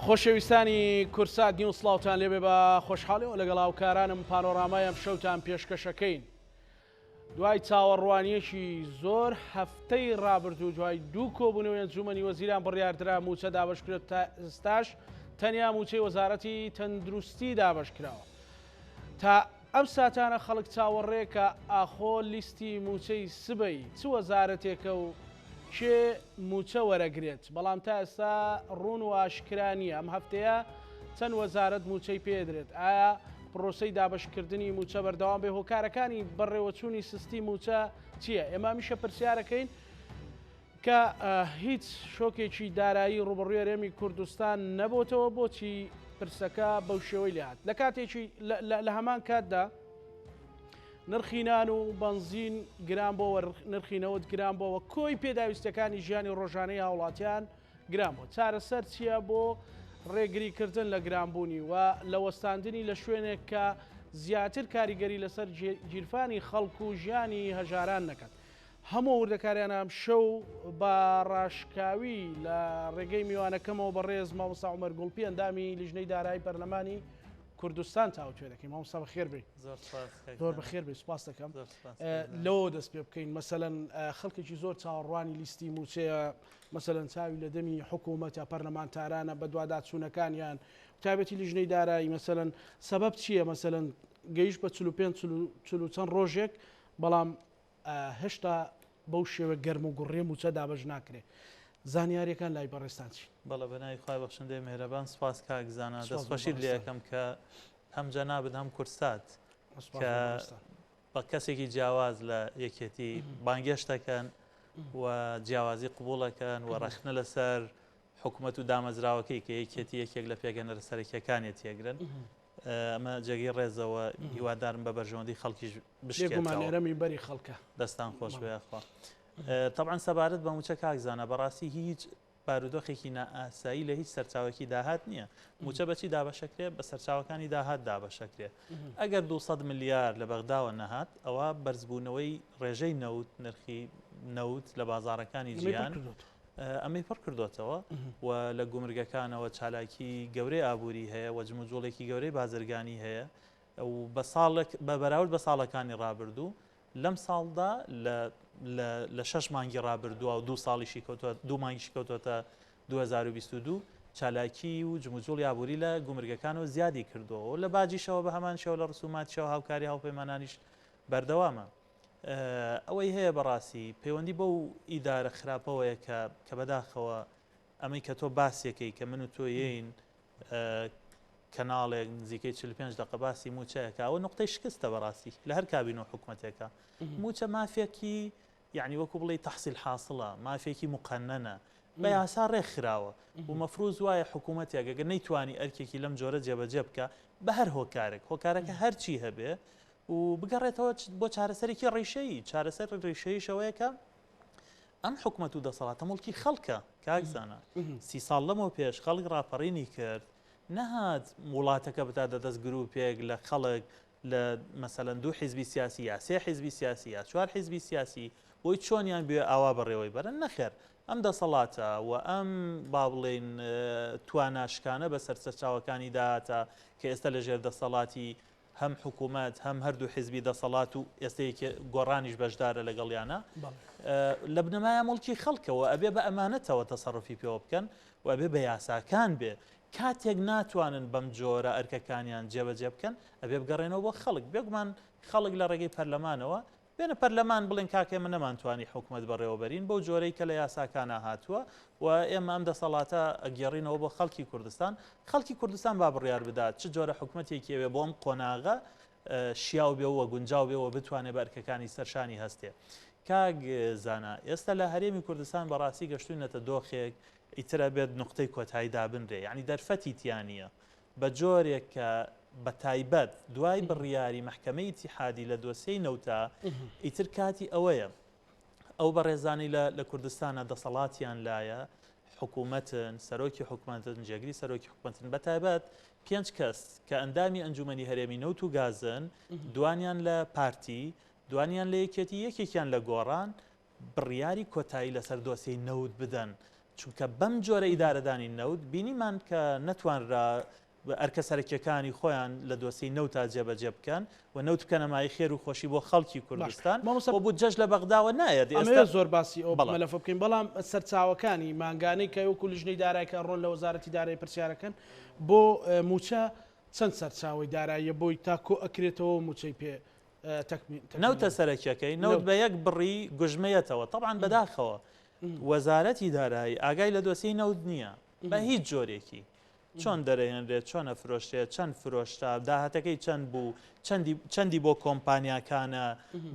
خۆشەویستانی کورسات نیوز سڵاوتان لێبێ بە خۆشحاڵیەوە لەگەڵ هاوکارانم پانۆرامای ئەم شەوتان پێشکەشەکەین. دوای چاوەڕوانیەکی زۆر هەفتەی ڕابردوو دوای دوو کۆبوونەوەی ئەنجومەنی وەزیران بڕیاردرا مووچە دابەشکرێت تا ئێستاش تەنیا مووچەی وەزارەتی تەندروستی دابەشکراوە. تا ئەم ساتانە خەڵک چاوەڕێکە ئاخۆ لیستی مووچەی سبەی چ وەزارەتێکە و کێ مووچە وەرەگرێت، بەڵام تا ئێستا ڕوون و ئاشکرا نییە ئەم هەفتەیە چەند وەزارەت مووچەی پێدرێت، ئایا پرۆسەی دابەشکردنی مووچە بەردەوام بێ هۆکارەکانی بەڕێوەچوونی سستی مووچە چییە؟ ئێمە هەمیشە پرسیارەکەین کە هیچ شۆکێکی دارایی ڕووبەڕووی هەرێمی کوردستان نەبۆتەوە بۆچی پرسەکە بەو شێوەی لێهات لە کاتێکی لە هەمان کاتدا نرخی نان و بەنزین گران بۆوە نرخی نەوت گران بۆوە کۆی پێداویستەکانی ژیانی ڕۆژانەی هاوڵاتیان گران بۆ چارەسەر چییە بۆ ڕێگریکردن لە گرانبوونی و لە وەستاندنی لە شوێنێک کە زیاتر کاریگەری لەسەر گیرفانی خەڵک و ژیانی هەژاران نەکات هەموو وردەکاریانە ئەمشەو بە ڕاشکاوی لە ڕێگەی میوانەکەمەوە بەڕێز مامۆستا عومەر گوڵپی ئەندامی لیژنەی دارایی پەرلەمانی کوردستان تاوتوێ دەکەین. مامۆستا بەخێر بێی. زۆر سپاس کاک زۆر زانا. بەخێر بێی سپاس دەکەم. زۆر سپاس کاک زانا. لەوەوە دەست پێ بکەین مەسەلەن خەڵکێکی زۆر چاوەڕوانی لیستی مووچەیە مەسەلەن چاوی لە دەمی حکوومەتە پەرلەمانتارانە بەدواداچوونەکانیان تایبەتی لیژنەی دارایی مەسەلەن سەبەب چییە مەسەلەن گەیشت بە 45 چل و چەند ڕۆژێک بەڵام هێشتا بەو شێوە گەرم و گوڕیە مووچە دابەش ناکرێ. زانیاریەکان لای بەڕێزتان چین؟ بەڵێ بەناوی خوای بەخشندەی مێهرەبان سوپاس کاک زانا سوپاس بۆ دەستخۆشیت لێ بەڕێزتان. ئەکەم کە هەم جەنابت هەم کوردسات سوپاس بۆ کە بەڕێزتان. بە کەسێکی جیاواز لە یەکێتی بانگێشت ئەکەن و جیاوازی قبوڵ ئەکەن و ڕەخنە لەسەر حکومەت و دامەزراوەکەی کە یەکێتی یەکێک لە پێکهێنەرە سەرەکیەکانیەتی ئەگرن ئەمە جێگەی ڕێزەوە هیوادارم بە بەرژەوەندی خەڵکیش بشکێتەوە. لێرە مینبەری خەڵکە. دەستان خۆش بێ یاخوا. تەبعەن سەبارەت بە مووچە کاک زانا بەڕاستی هیچ بارودۆخێکی نائاسایی لە هیچ سەرچاوەکی داهات نییە. مووچە بەچی دابەشەکرێ؟ بە سەرچاوەکانی داهات دابەشەکرێ. ئەگەر 200 ملیار لە بەغداوە نەهات ئەوە بەرزبوونەوەی ڕێژەی نەوت نرخی نەوت لە بازاڕەکانی جیهان ئەمەی پڕ کردۆتەوە و لە گومرگەکانەوە چالاکی گەورەی ئابووری هەیە و جموجوڵێکی گەورەی بازرگانی هەیە و بە ساڵێک بە بەراورد بە ساڵەکانی ڕابردوو لەم ساڵدا لە شەش مانگی ڕابردووە و دوو ساڵیشی کەوتووە دوو مانگیشی کەوتووەتە 2022 چالاکی و جموجوڵی ئابووری لە گومرگەکانەوە زیادی کردووە و لە باجیشەوە بە هەمان شێوە لە ڕسوماتیشەوە هاوکاری هاوپەیمانانیش بەردەوامە. ئەوەی هەیە بەڕاستی پەیوەندی بەو ئیدارە خراپەوەیە کە کە بەداخەوە ئەمەی کە تۆ باسیەکەی کە من و تۆ یین کەناڵێک نزیکەی 45 دقە باسی موچەیەکە ئەوە نقطەی شکستە بەڕاستی لە هەر کابین و حکوومەتێکە موچە مافێکی یعنی وەکو بڵێ تحصیل حاصلە مافێکی مقننە بە یاسا ڕێکخراوە و مەفروز وایە حکوومەتێک ئەگەر نەیتوانی ئەرکێکی لەم جۆرە جێبەجێ بکە بە هەر هۆکارێک هۆکارەکە هەرچی هەبێ و بگەڕێتەوە بۆ چارەسەرێکی ڕیشەیی، چارەسەری ڕیشەییش ئەوەیە کە ئەم حکومەت و دەسەڵاتە موڵکی خەڵکە کاک زانا سی ساڵ لەمەو پێش خەڵک ڕاپەڕینی کرد نەهات وڵاتەکە بداتە دەست گروپێک لە خەڵک لە مەسەلەن دوو حیزبی سیاسی یا سێ حیزبی سیاسی یا چوار حیزبی سیاسی بۆی چۆنیان بوێ ئاوا بەڕێوەی بەرن نەخێر ئەم دەسەڵاتە و ئەم با بڵێین تواناشکانە بەسەر سەرچاوەکانی داهاتە کە ئێستا لەژێر دەسەڵاتی هەم حکوومەت هەم هەردوو حیزبی دەسەڵات و ئێستە یەکێ گۆڕانیش بەشدارە لەگەڵیانە لە بنەمایە موڵکی خەڵکەوە ئەبێ بە ئەمانەتەوە تەسەڕفی پێوە بکەن و ئەبێ بە یاساکان بێ کاتێک ناتوانن بەم جۆرە ئەرکەکانیان جێبەجێ بکەن ئەبێ بگەڕێنەوە بۆ خەڵک بێگومان خەڵک لە ڕێگەی پەرلەمانەوە بێنە پەرلەمان بڵێن کاکە ئێمە نەمانتوانی حکومەت بەڕێوەبەرین بەو جۆرەی کە لە یاساکانا هاتووە و ئێمە ئەم دەسەڵاتە ئەگێڕینەوە بۆ خەڵکی کوردستان، خەڵکی کوردستان با بڕیار بدات چ جۆرە حکومەتێکی ئەوێ بۆ ئەم قۆناغە شیاو بێ و گونجاو بێ و بتوانێ بە ئەرکەکانی سەرشانی هەستێ. کاک زانا ئێستا لە هەرێمی کوردستان بەڕاستی گەشتوینەتە دۆخێک ئیتر ئەبێت نوقتەی کۆتایی دابنرێ یانی دەرفەتی تیا نییە بە جۆرێک کە بە تایبەت دوای بڕیاری مەحکەمەی ئیتیحادی لە دۆسیەی نەوتا ئیتر کاتی ئەوەیە ئەو بەڕێزانەی لە لە کوردستانە دەسەڵاتیان لایە حکوومەتن سەرۆکی حکومەتن جێگری سەرۆکی حکومەتن بە تایبەت پێنج کەس کە ئەندامی ئەنجومەنی هەرێمی نەوت و گازن دوانیان لە پارتی دوانیان لە یەکێتی یەکێکیان لە گۆڕان بڕیاری کۆتایی لەسەر دۆسیەی نەوت بدەن. چونکە بەم جۆرە ئیدارەدانی نەوت بینیمان کە نەتوانرا ئەرکە سەرەکیەکانی خۆیان لە دۆسیەی نەوتا جێبەجێ بکەن و نەوت بکەنە مایەی خێر و خۆشی بۆ خەڵکی باش کوردستان مامۆستا و بودجەش لە بەغداوە نایەت ئێستا ئەمەوێت زۆر باسی ئەو بەڵێ. مەلەفە بکەین بەڵام سەرچاوەکانی مانگانەی کە وەکو لیژنەی دارایی کە ڕۆن لە وەزارەتی دارایی پرسیارەکەن بۆ مووچە چەند سەرچاوەی داراییە بۆی تا کۆ ئەکرێتەوە و مووچەی پێ تەکمیل نەوتە تەکمیلە سەرەکیەکەی نەوت نەوت بە یەک بڕی گوژمەیەتەوە تەبعەن بەداخەوە وەزارەتی دارایی ئاگای لە دۆسیەی نەوت نییە بە هیچ جۆرێکی چۆن دەرەهێنرێت، چۆن ئەفرۆشرێت، چەند فرۆشرا، داهاتەکەی چەند بوو، چەندی چەندی بۆ کۆمپانیاکانە،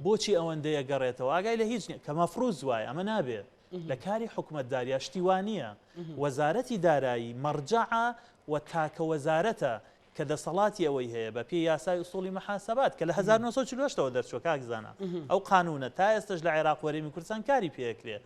بۆچی ئەوەندەیە گەڕێتەوە، ئاگای لە هیچ نییە، کە مەفروز وایە، ئەمە نابێ لە کاری حکومەتداریا شتی وا نییە، وەزارەتی دارایی مەڕجەعە و تاکە وەزارەتە کە دەسەڵاتی ئەوەی هەیە بە پێی یاسای ئوسوڵی محاسبات کە لە 1948 ەوە دەرچووە کاک زانا ئەو قانوونە تا ئێستەش لە عێراق و هەرێمی کوردستان کاری پێ ئەکرێ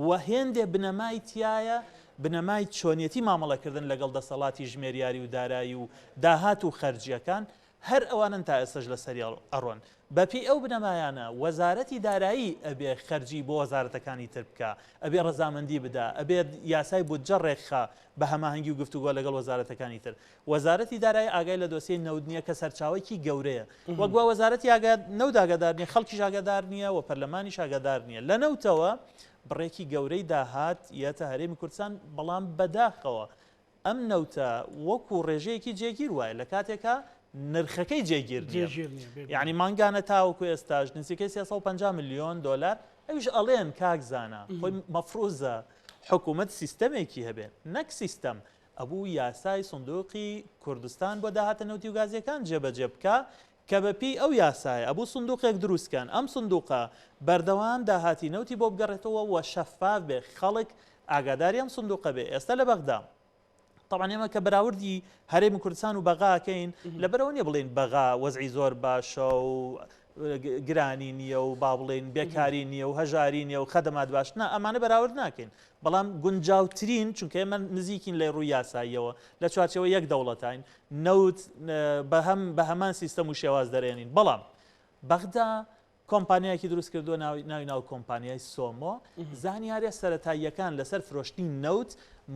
و هێندێ بنەمای تیایە بنەمای چۆنیەتی مامەڵەکردن لەگەڵ دەسەڵاتی ژمێریاری و دارایی و داهات و خەرجییەکان هەر ئەوانەن تا ئێستەش لەسەری ئەڕۆن. بەپێی ئەو بنەمایانە وەزارەتی دارایی ئەبێ خەرجی بۆ وەزارەتەکانی تر بکا، ئەبێ ڕەزامەندی بدا، ئەبێ یاسای بودجە ڕێکخا بە هەماهەنگی و گفتوگۆ لەگەڵ وەزارەتەکانی تر. وەزارەتی دارایی ئاگای لە دۆسیەی نەوت نییە کە سەرچاوەیەکی گەورەیە. وەک وا وەزارەتی ئاگا نەوت ئاگادار نییە، خەڵکیش ئاگادار نییە و پەرلەمانیش ئاگادار نییە. لە نەوتەوە بڕێکی گەورەی داهات یەتە هەرێمی کوردستان، بەڵام بەداخەوە ئەم نەوتە وەکو ڕێژەیەکی جێگیر وایە لە کاتێکا نرخەکەی جێگیر نییە. جێگیر نییە بێگومان. یەعنی مانگانە تاوەکو ئێستاش نزیکەی 350 ملیۆن دۆلار ئەویش ئەڵێن کاک زانا خۆی مەفروزە حکوومەت سیستەمێکی هەبێ نەک سیستەم ئەبوو یاسای سندوقی کوردستان بۆ داهاتە نەوتی و گازیەکان جێبەجێ بکا کە بە پێی ئەو یاسایە ئەبوو سندوقێک دروست کەن ئەم سندوقە بەردەوام داهاتی نەوتی بۆ بگەڕێتەوە و شەفاف بێ خەڵک ئاگاداری ئەم سندوقە بێ ئێستا لە بەغدا طبعا ئێمە کە بەراوردی هەرێمی کوردستان و بەغا ئەکەین لەبەرئەوە نیە بڵێین بەغا وەزعی زۆر باشە و گرانی نییە و با بڵێین بێکاری نییە و هەژاری نییە و خەدەمات باش نا ئەمانە بەراورد ناکەین بەڵام گونجاوترین چونکە ئێمە نزیکین لە ڕووی یاساییەوە لە چوارچێوە یەک دەوڵەتین نەوت بەهەم بە هەمان سیستەم و شێواز دەرێنین بەڵام بەغدا کۆمپانیایەکی دروست کردووە ناوی ناوی ناو کۆمپانیای سۆمۆ، زانیاریە سەرەتاییەکان لەسەر فرۆشتنی نەوت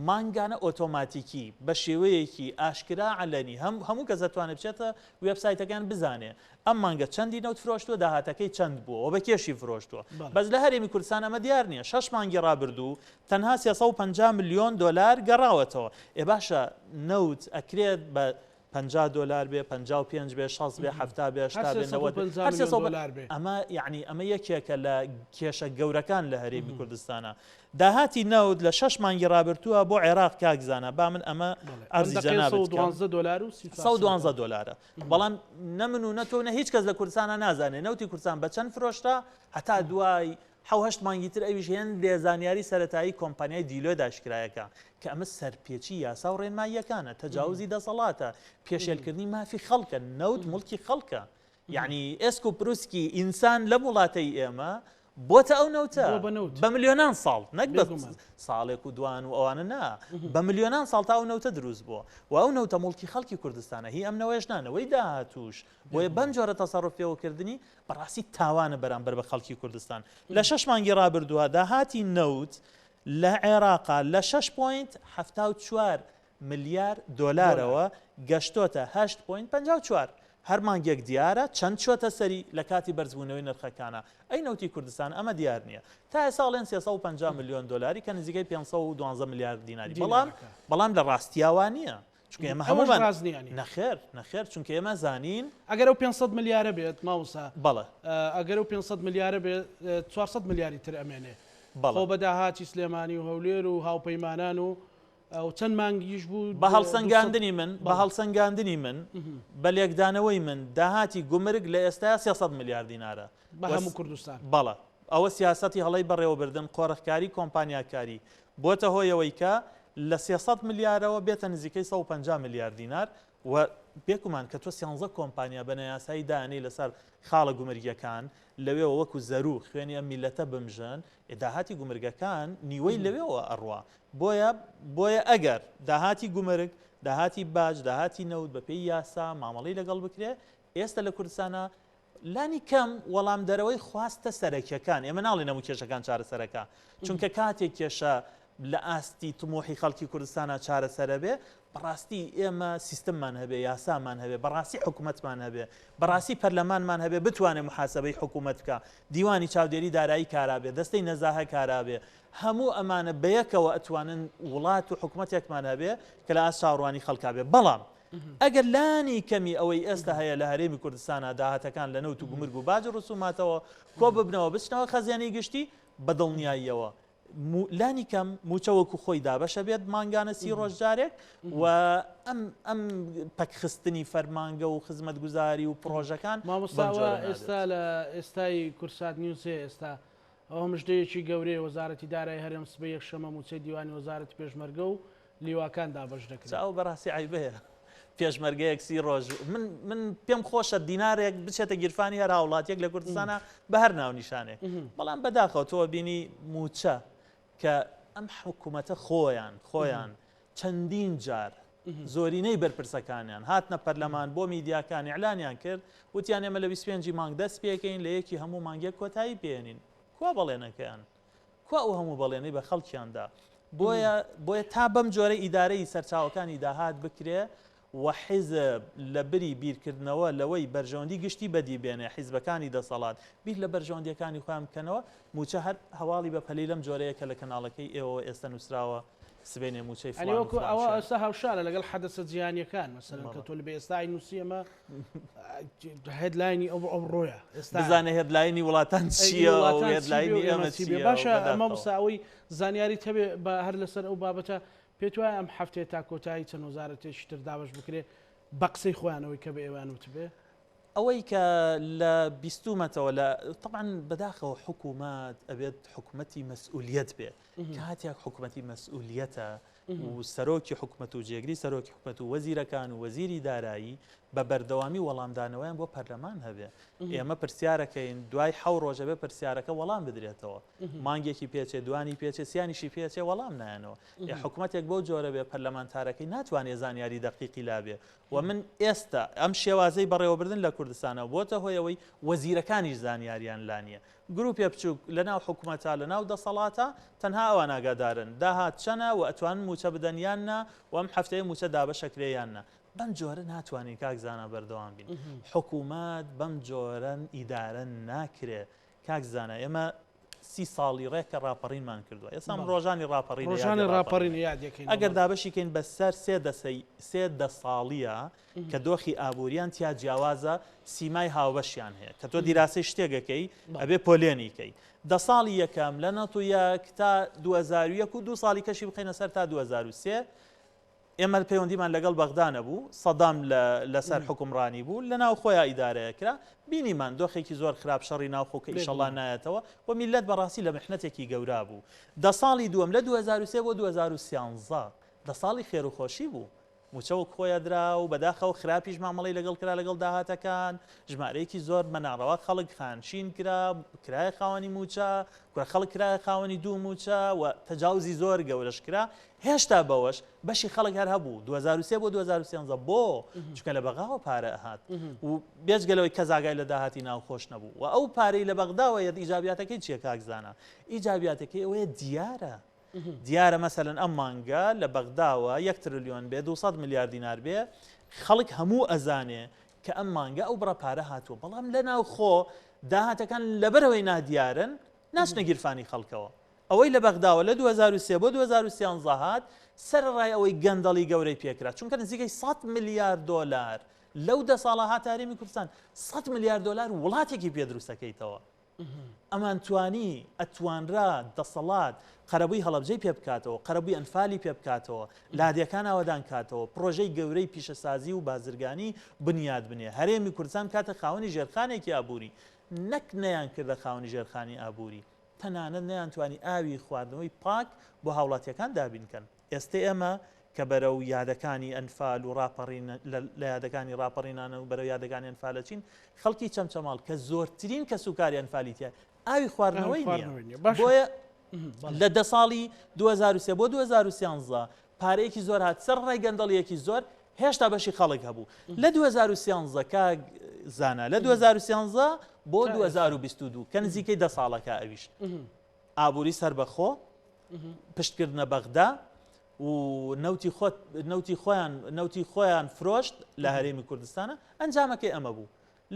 مانگانە ئۆتۆماتیکی بە شێوەیەکی ئاشکرا عەلەنی هەم هەموو کەس دەتوانێت بچێتە وێبسایتەکەیان بزانێ ئەم مانگە چەندی نەوت فرۆشتووە داهاتەکەی چەند بووە و بە کێشی فرۆشتووە بەس لە هەرێمی کوردستان ئەمە دیار نییە شەش مانگی ڕابردوو تەنها 350 ملیۆن دۆلار گەڕاوەتەوە ئێ باشە نەوت ئەکرێت بە 50 دۆلار بێ 55 بێ 60 بێ 70 بێ 80 بێ 90 بێ هەر 350 دۆلار بێ ئەمە یعنی ئەمە یەکێکە لە کێشە گەورەکان لە هەرێمی کوردستانە داهاتی نەوت لە شەش مانگی ڕابرتووە بۆ عێراق کاک زانا با من ئەمە عەرزی جەنابت بکەم دۆلار و 112 دۆلارە بەڵام نە من و نە تۆ نە هیچ کەس لە کوردستانە نازانێ نەوتی کوردستان بە چەند فرۆشرا هەتا دوای حەو هەشت مانگی تر ئەویش هێندێ زانیاری سەرەتایی کۆمپانیای دیلۆێت ئاشکرایەکا کە ئەمە سەرپێچی یاسا و ڕێنماییەکانە، تەجاوزی دەسەڵاتە، پێشێلکردنی مافی خەڵکە، نەوت موڵکی خەڵکە. یەعنی ئێسک و پروسکی ئینسان لەم وڵاتەی ئێمە بۆتە ئەو نەوتە بە ملیۆنان ساڵ نەک بە ساڵێک و دوان و ئەوانە نا بە ملیۆنان ساڵ تا ئەو نەوتە دروست بووە و ئەو نەوتە موڵکی خەڵکی کوردستانە هی ئەم نەوەیش نا نەوەی داهاتووش بۆیە بەم جۆرە تەسەڕوف پێوەکردنی بەڕاستی تاوانە بەرامبەر بە خەڵکی کوردستان. لە شەش مانگی ڕابردووە داهاتی نەوت لە عێراقا لە شەش point 74 ملیار دۆلارەوە گەشتۆتە هەشت point 54. هەر مانگێک دیارە چەند چۆتە سەری لە کاتی بەرزبوونەوەی نرخەکانە. ئەی نەوتی کوردستان ئەمە دیار نییە. تا ئێستا ئەڵێن 350 ملیۆن دۆلاری کە نزیکەی 512 ملیار دیناری. بەڵام بەڵام لە ڕاستیا وا نییە. چونکە ئێمە هەموومان ڕاست نییە یانی. نەخێر نەخێر چونکە ئێمە زانین. ئەگەر ئەو 500 ملیارە بێت مامۆستا. بەڵێ. ئەگەر ئەو 500 ملیارە بێت 400 ملیاری تر ئەمێنێ. بەڵێ. خۆ بە داهاتی سلێمانی و هەولێر و هاوپەیمانان و ئەو چەند مانگیش بوو بە هەڵسەنگاندنی من بە هەڵسەنگاندنی من بە لێکدانەوەی من داهاتی گومرگ لە ئێستایا 300 ملیار دینارە. بە هەموو کوردستان. بەڵێ. ئەوە سیاسەتی هەڵەی بەڕێوەبردن، قۆرخکاری کۆمپانیاکاری بۆتە هۆی ئەوەی کە لە 300 ملیارەوە بێتە نزیکەی 150 ملیار دینار و بێگومان کە تۆ سیانزە کۆمپانیا بە نایاسایی دانەی لەسەر خاڵە گومرگیەکان لەوێوە وەکو زەروو خوێنی ئەم میللەتە بمژن ئێ داهاتی گومرگەکان نیوەی لەوێوە ئەڕوا بۆیە بۆیە ئەگەر داهاتی گومرگ داهاتی باج داهاتی نەوت بەپێی یاسا مامەڵەی لەگەڵ بکرێ ئێستا لە کوردستانا لانی کەم وەڵامدەرەوەی خواستە سەرەکیەکان، ئێمە ناڵێین هەموو کێشەکان چارەسەرەکە، چونکە کاتێک کێشە لە ئاستی تموحی خەڵکی کوردستانا چارەسەر ئەبێ، بەڕاستی ئێمە سیستممان هەبێ، یاسامان هەبێ، بەڕاستی حکومەتمان هەبێ، بەڕاستی پەرلەمانمان هەبێ بتوانێ موحاسەبەی حکومەت بکا، دیوانی چاودێری دارایی کارا بێ، دەستەی نەزاهە کارا بێ، هەموو ئەمانە بەیەکەوە ئەتوانن وڵات و حکومەتێکمان هەبێ کە لە ئاست چاوەڕوانی خەڵکا بێ. بەڵام ئەگەر لانی کەمی ئەوەی ئێستا هەیە لە هەرێمی کوردستانا داهاتەکان لە نەوت و گومرگ و باج و ڕسوماتەوە کۆ ببنەوە بچنەوە خەزێنەی گشتی، بە دڵنیاییەوە لانی کەم مووچە وەکو خۆی دابەشە بێت مانگانە سی ڕۆژ جارێک و ئەم ئەم پەکخستنی فەرمانگە و خزمەتگوزاری و پڕۆژەکان مامۆستاوە ئێستا لە ئێستای کورسات نیوزێ ئێستا ئەوە مژدەیەکی گەورەیە وەزارەتی دارای هەرێم سبەی یەکشەمە مووچەی دیوانی وەزارەتی پێشمەرگە و لیواکان دابەش دەکرێت. جا ئەوە بەڕاستی عەیبەیە پێشمەرگەیەک سی ڕۆژ من من پێم خۆشە دینارێک بچێتە گیرفانی هەر هاوڵاتیەک لە کوردستانە بە هەر ناونیشانێک بەڵام بەداخەوە تۆ بینی مووچە کە ئەم حکوومەتە خۆیان خۆیان چەندین جار زۆرینەی بەرپرسەکانیان هاتنە پەرلەمان بۆ میدیاکان ئیعلانیان کرد وتیان ئێمە لە 25 مانگ دەست پێکەین لە یەکی هەموو مانگێک کۆتایی پێێنین کوا بەڵێنەکەیان کوا ئەو هەموو بەڵێنەی بە خەڵکیان دا؟ بۆیە بۆیە تا بەم جۆرە ئیدارەی سەرچاوەکانی داهات بکرێ و حیزب لە بری بیرکردنەوە لەوەی بەرژەوەندی گشتی بەدی بێنێ حیزبەکانی دەسەڵات بیر لە بەرژەوەندیەکانی خۆیان بکەنەوە موچە هەر هەواڵی بە پەلەی لەم جۆرەیە کە لە کەناڵەکەی ئێوەوە ئێستا نووسراوە سبەینێ موچەی فڵان و فڵان شوێن. ئەوە ئێستا هاوشانە لەگەڵ حەدەسە جیهانیەکان مەسەلەن کە تۆ لە بێ ئێستای نووسی ئەمە headline ی ئەو ئەوڕۆیە ئێستا بزانە headline ی وڵاتان چییە و headline ی ئێمە چییە باشە مامۆستا ئەوەی زانیاری هەبێ بە هەر لەسەر ئەو بابەتە پێت وایە ئەم هەفتەیە تا کۆتایی چەند وەزارەتێکی تر دابەش بکرێ بە قسەی خۆیانەوەی کە بە ئێوەیان وتبێ؟ ئەوەی کە لە بیستومەتەوە لە طبعا بەداخەوە حکوومەت ئەبێت حکوومەتی مەسئولیت بێ کاتێک حکوومەتی مەسئولیەتە و سەرۆکی حکومەت و جێگری سەرۆکی حکومەت و وەزیرەکان و وەزیری دارایی بە بەردەوامی وەڵامدانەوەیان بۆ پەرلەمان هەبێ. ئێمە پرسیارەکەین دوای حەو ڕۆژ ئەبێ پرسیارەکە وەڵام بدرێتەوە. مانگێکی پێچێ، دوانی پێچێ، سیانیشی پێچێ وەڵام نایەنەوە. ئێ حکومەتێک بەو جۆرە بێ پەرلەمانتارەکەی ناتوانێ زانیاری دەقیقی لابێ و من ئێستا ئەم شێوازەی بەڕێوەبردن لە کوردستانە بۆتە هۆی ئەوەی وەزیرەکانیش زانیاریان لا نییە. گروپێ بچوک لە ناو حکومەتا لە ناو دەسەڵاتا تەنها ئەوان ئاگادارن داهات چەنە و ئەتوانن موچە بدەن یان نا و ئەم هەفتەیە موچە دابەشەکرێ یان نا بەم جۆرە ناتوانین کاک زانا بەردەوام بین حکومەت بەم جۆرە ئیدارە ناکرێ کاک زانا ئێمە سی ساڵی ڕێکە ڕاپەڕینمان کردووە ئێستا ڕۆژانی ڕاپەڕین ڕۆژانی ڕاپەڕین یادەکەین ئەگەر دابەشیکەین بەسەر سێ دەسەی سێ دە ساڵیە کە دۆخی ئابووریان تیا جیاوازە سیمای هاوبەشیان هەیە کە تۆ دیراسەی شتێک ئەکەی ئەبێ پۆلێنی کەی دە ساڵی یەکەم لە 91 تا 2001 و دوو ساڵی کەشی بخەینە سەر تا 2003 ئێمە پەیوەندیمان لەگەڵ بەغدا نەبوو سەدام لەسەر حکومڕانی بوو لە ناو خۆیان ئیدارەیە کرا بینیمان دۆخێکی زۆر خراپ شەڕی ناوخۆ کە ئیشەڵا نایەتەوە و میلەت بەڕاستی لە محنەتێکی گەورا بوو دە ساڵی دووەم لە 2003 بۆ 2013 دە ساڵی خێروخۆشی بوو موچە وەک خۆی ئەدرا و بەداخەوە خراپیش مامەڵەی لەگەڵ کرا لەگەڵ داهاتەکان، ژمارەیەکی زۆر بە ناڕەوا خەڵک خانشین کرا، کرایە خاوەنی موچە، کورە خەڵک کرایە خاوەنی دوو موچە و تەجاوزی زۆر گەورەش کرا، هێشتا بەوەش بەشی خەڵک هەر هەبوو، 2003 بۆ 2013 بۆ؟ چونکە لە بەغاوە پارە ئەهات و بێجگە لەوەی کەس ئاگای لە داهاتی ناوخۆش نەبوو و ئەو پارەی لە بەغداوە یەت ئیجابیاتەکەی چییە کاک زانا؟ ئیجابیاتەکەی ئەوەیە دیارە دیارە مەسەلەن ئەم مانگە لە بەغداوە یەک ترلیۆن بێ 200 ملیار دینار بێ خەڵک هەموو ئەزانێ کە ئەم مانگە ئەو بڕە پارە هاتووە بەڵام لە ناوخۆ داهاتەکان لەبەرەوەی نادیارن ناچنە گیرفانی خەڵکەوە ئەوەی لە بەغداوە لە 2003 بۆ 2013 هات سەرەڕای ئەوەی گەندەڵی گەورەی پێکرا چونکە نزیکەی 100 ملیار دۆلار لەو دە ساڵە هاتە هەرێمی کوردستان 100 ملیار دۆلار وڵاتێکی پێ دروستەکەیتەوە ئەمان توانی، ئەتوانرا دەسەڵات قەرەبووی هەڵەبجەی پێ بکاتەوە، قەرەبووی ئەنفالی پێ بکاتەوە، لادێکان ئاوەدان کاتەوە، پڕۆژەی گەورەی پیشەسازی و بازرگانی بنیات بنێ، هەرێمی کوردستان بکاتە خاوەنی ژێرخانێکی ئابووری، نەک نەیانکردە خاوەنی ژێرخانی ئابووری، تەنانەت نەیانتوانی ئاوی خواردنەوەی پاک بۆ هاوڵاتییەکان دابین کەن. ئێستە ئێمە کە بەرەو یادەکانی ئەنفال و ڕاپەڕین لە یادەکانی ڕاپەڕینانە و بەرەو یادەکانی ئەنفال ئەچین، خەڵکی چەمچەماڵ کە زۆرترین کەسوکاری ئەنفالی تیایە ئاوی خواردنەوەی نییە. بۆیە لە دە ساڵی 2003 بۆ 2013 پارەیەکی زۆر هات سەر ڕای گەندەڵیەکی زۆر هێشتا بەشی خەڵک هەبوو لە 2013 کاک زانا لە 2013 بۆ 2022 کە نزیکەی دە ساڵەکە ئەویش ئابووری سەربەخۆ. پشتکردنە بەغدا و نەوتی خۆت نەوتی خۆیان نەوتی خۆیان فرۆشت لە هەرێمی کوردستانە ئەنجامەکەی ئەمە بوو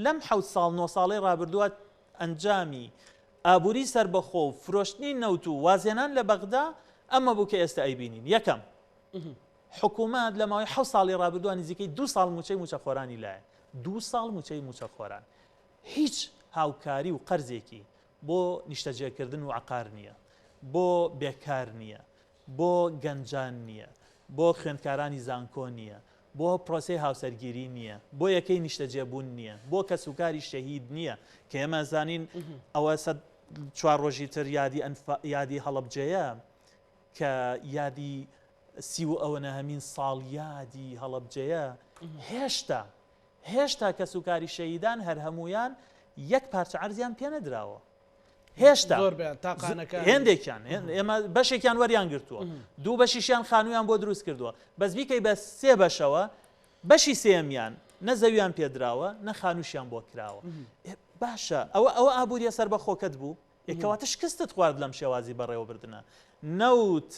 لەم حەوت ساڵ نۆ ساڵەی ڕابردووە ئەنجامی ئابووری سەربەخۆ و فرۆشتنی نەوت و وازهێنان لە بەغدا ئەمە بوو کە ئێستا ئەیبینین یەکەم حکوومەت لە ماوەی حەوت ساڵی ڕابردووە نزیکەی دوو ساڵ مووچەی مووچەخۆرانی لایە دوو ساڵ مووچەی مووچەخۆران هیچ هاوکاری و قەرزێکی بۆ نیشتەجێکردن و عەقار نییە بۆ بێکار نییە بۆ گەنجان نییە، بۆ خوێندکارانی زانکۆ نییە، بۆ پرۆسەی هاوسەرگیری نییە، بۆ یەکەی نیشتەجێبوون نییە، بۆ کەسوکاری شەهید نییە، کە ئێمە ئەزانین ئەوە چوار ڕۆژی تر یادی ئەنفا یادی هەڵەبجەیە کە یادی سی و ئەوەنەهەمین ساڵیادی هەڵەبجەیە هێشتا هێشتا کەسوکاری شەهیدان هەر هەموویان یەک پارچە عەرزیان پێ نەدراوە. هێشتا هێندێکیان ئێمە بەشێکیان وەریان گرتووە دوو بەشیشیان خانوویان بۆ دروست کردووە بەس بیکەی بە سێ بەشەوە بەشی سێمیان نە زەویان پێدراوە نە خانووشیان بۆ کراوە باشە ئەوە ئەوە ئابووریە سەر بە خۆکەت بوو کەواتە شکستت خوارد لەم شێوازی بەڕێوەبردنە نەوت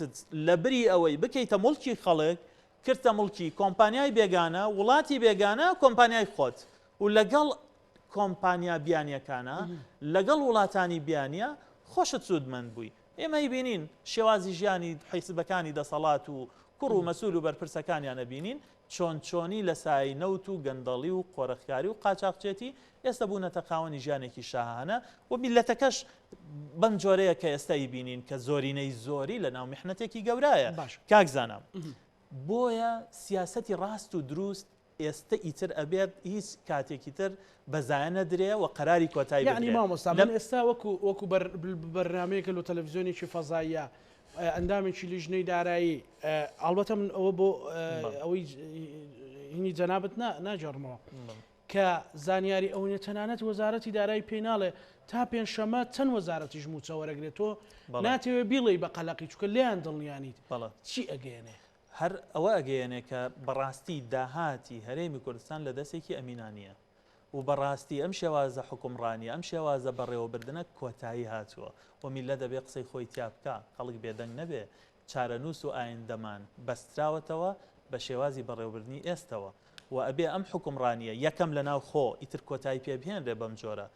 لە بری ئەوەی بکەیتە مڵکی خەڵک کردتە مڵکی کۆمپانیای بێگانە وڵاتی بێگانە کۆمپانیای خۆت و لەگەڵ کۆمپانیا بیانیەکانە لەگەڵ وڵاتانی بیانیە خۆشت سوودمەند بووی. ئێمە ئەیبینین شێوازی ژیانی حیزبەکانی دەسەڵات و کوڕ و مەسول و بەرپرسەکانیان ئەبینین چۆن چۆنی لە سایەی نەوت و گەندەڵی و قۆرخکاری و قاچاخچێتی ئێستا بوونەتە خاوەنی ژیانێکی شاهانە و میللەتەکەش بەم جۆرەیە کە ئێستا ئەیبینین کە زۆرینەی زۆری لە ناو میحنەتێکی گەورایە. کاک زانا بۆیە سیاسەتی ڕاست و دروست ئێستە ئیتر ئەبێت هیچ کاتێکی تر بە زایە نەدرێ و قەراری کۆتای یەعنی بدرێ. مامۆستا من لەم. ئێستا وەکو وەکو بەر بەرنامەیەکە لۆ تەلەفزیۆنێکی فەزاییە ئەندامێکی لیژنەی دارایی ئەڵبەتە من ئەوە بۆ بەڵێ. ئەوەی هینی جەنابت نا ناگێڕمەوە بەڵێ. کە زانیاری ئەو نیە تەنانەت وەزارەتی دارایی پێی ناڵێ تا پێنجشەممە چەند وەزارەتیش مووچە وەرەگرێ تۆ بەڵێ. ناتەوێ بیڵێی بە قەلەقی چونکە لێیان دڵنیانیت بەڵێ. چی ئەگەیەنێ؟ هەر ئەوە ئەگەیەنێ کە بەڕاستی داهاتی هەرێمی کوردستان لە دەستێکی ئەمینا نییە و بەڕاستی ئەم شێوازە حوکمڕانییە، ئەم شێوازە بەڕێوەبردنە کۆتایی هاتووە و میللەت ئەبێ قسەی خۆی تیا بکا، خەڵک بێدەنگ نەبێ، چارەنووس و ئایندەمان بەستراوەتەوە بە شێوازی بەڕێوەبردنی ئێستەوە و ئەبێ ئەم حوکمڕانییە یەکەم لە ناو خۆ ئیتر کۆتایی پێ بهێنرێ بەم جۆرە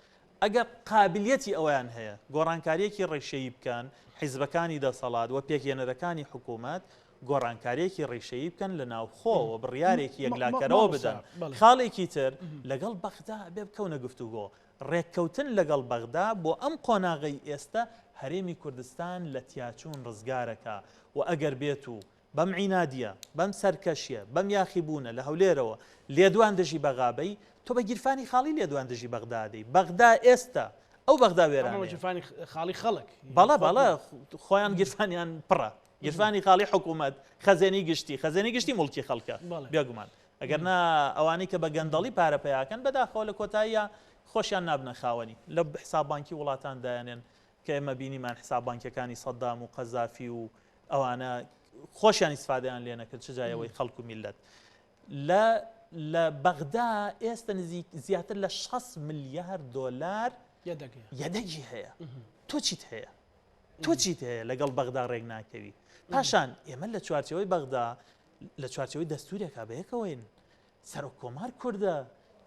ئەگەر قابلیەتی ئەوەیان هەیە گۆڕانکارییەکی ڕیشەیی بکەن، حیزبەکانی دەسەڵات و پێکهێنەرەکانی حکوومەت گۆڕانکارییەکی ڕیشەیی بکەن لە ناوخۆ و بڕیارێکی یەکلاکەرەوە بدەن. خاڵێکی تر، لەگەڵ بەغدا ئەبێ بکەونە گفتوگۆ. ڕێککەوتن لەگەڵ بەغدا بۆ ئەم قۆناغەی ئێستە هەرێمی کوردستان لە تیاچوون ڕزگارەکا و ئەگەر بێت و بەم عینادیە، بەم سەرکەشیە، بەم یاخیبوونە لە هەولێرەوە لێدوان دژی بەغا بەی، تۆ بە گیرفانی خاڵی لێدوان دژی بەغدا ئەدەی، بەغدا ئێستا ئەو بەغدا ئەمە بە وێرانەیە. گیرفانی خاڵی خەڵک، هی بەڵێ خۆت بەڵێ نیە. خۆیان گیرفانیان پڕە، گیرفانی خاڵی حکوومەت، خەزێنەی گشتی، خەزێنەی گشتی موڵکی خەڵکە بەڵێ. بێگومان، ئەگەر نا ئەوانەی کە بە گەندەڵی پارە پەیاکەن بەداخەوە لە کۆتاییا خۆشیان نابنە خاوەنی، لە حساب بانکی وڵاتان دایەنێن کە ئێمە بینیمان حساب بانکیەکانی سەدام و قەزافی و ئەوانە خۆشیان ئیسفادەیان لێ نەکرد چ جای ئەوەی خەڵک و میللەت لە لە بەغدا ئێستا نزیک زیاتر لە 6 ملیار دۆلار یەدەگی هەیە تۆ چیت هەیە تۆ چیت هەیە لەگەڵ بەغدا ڕێک ناکەوی پاشان ئێمە لە چوارچەوەی بەغدا لە چوارچەوەی دەستورێکا بەیەکەوەین سەرۆک کۆمار کوردە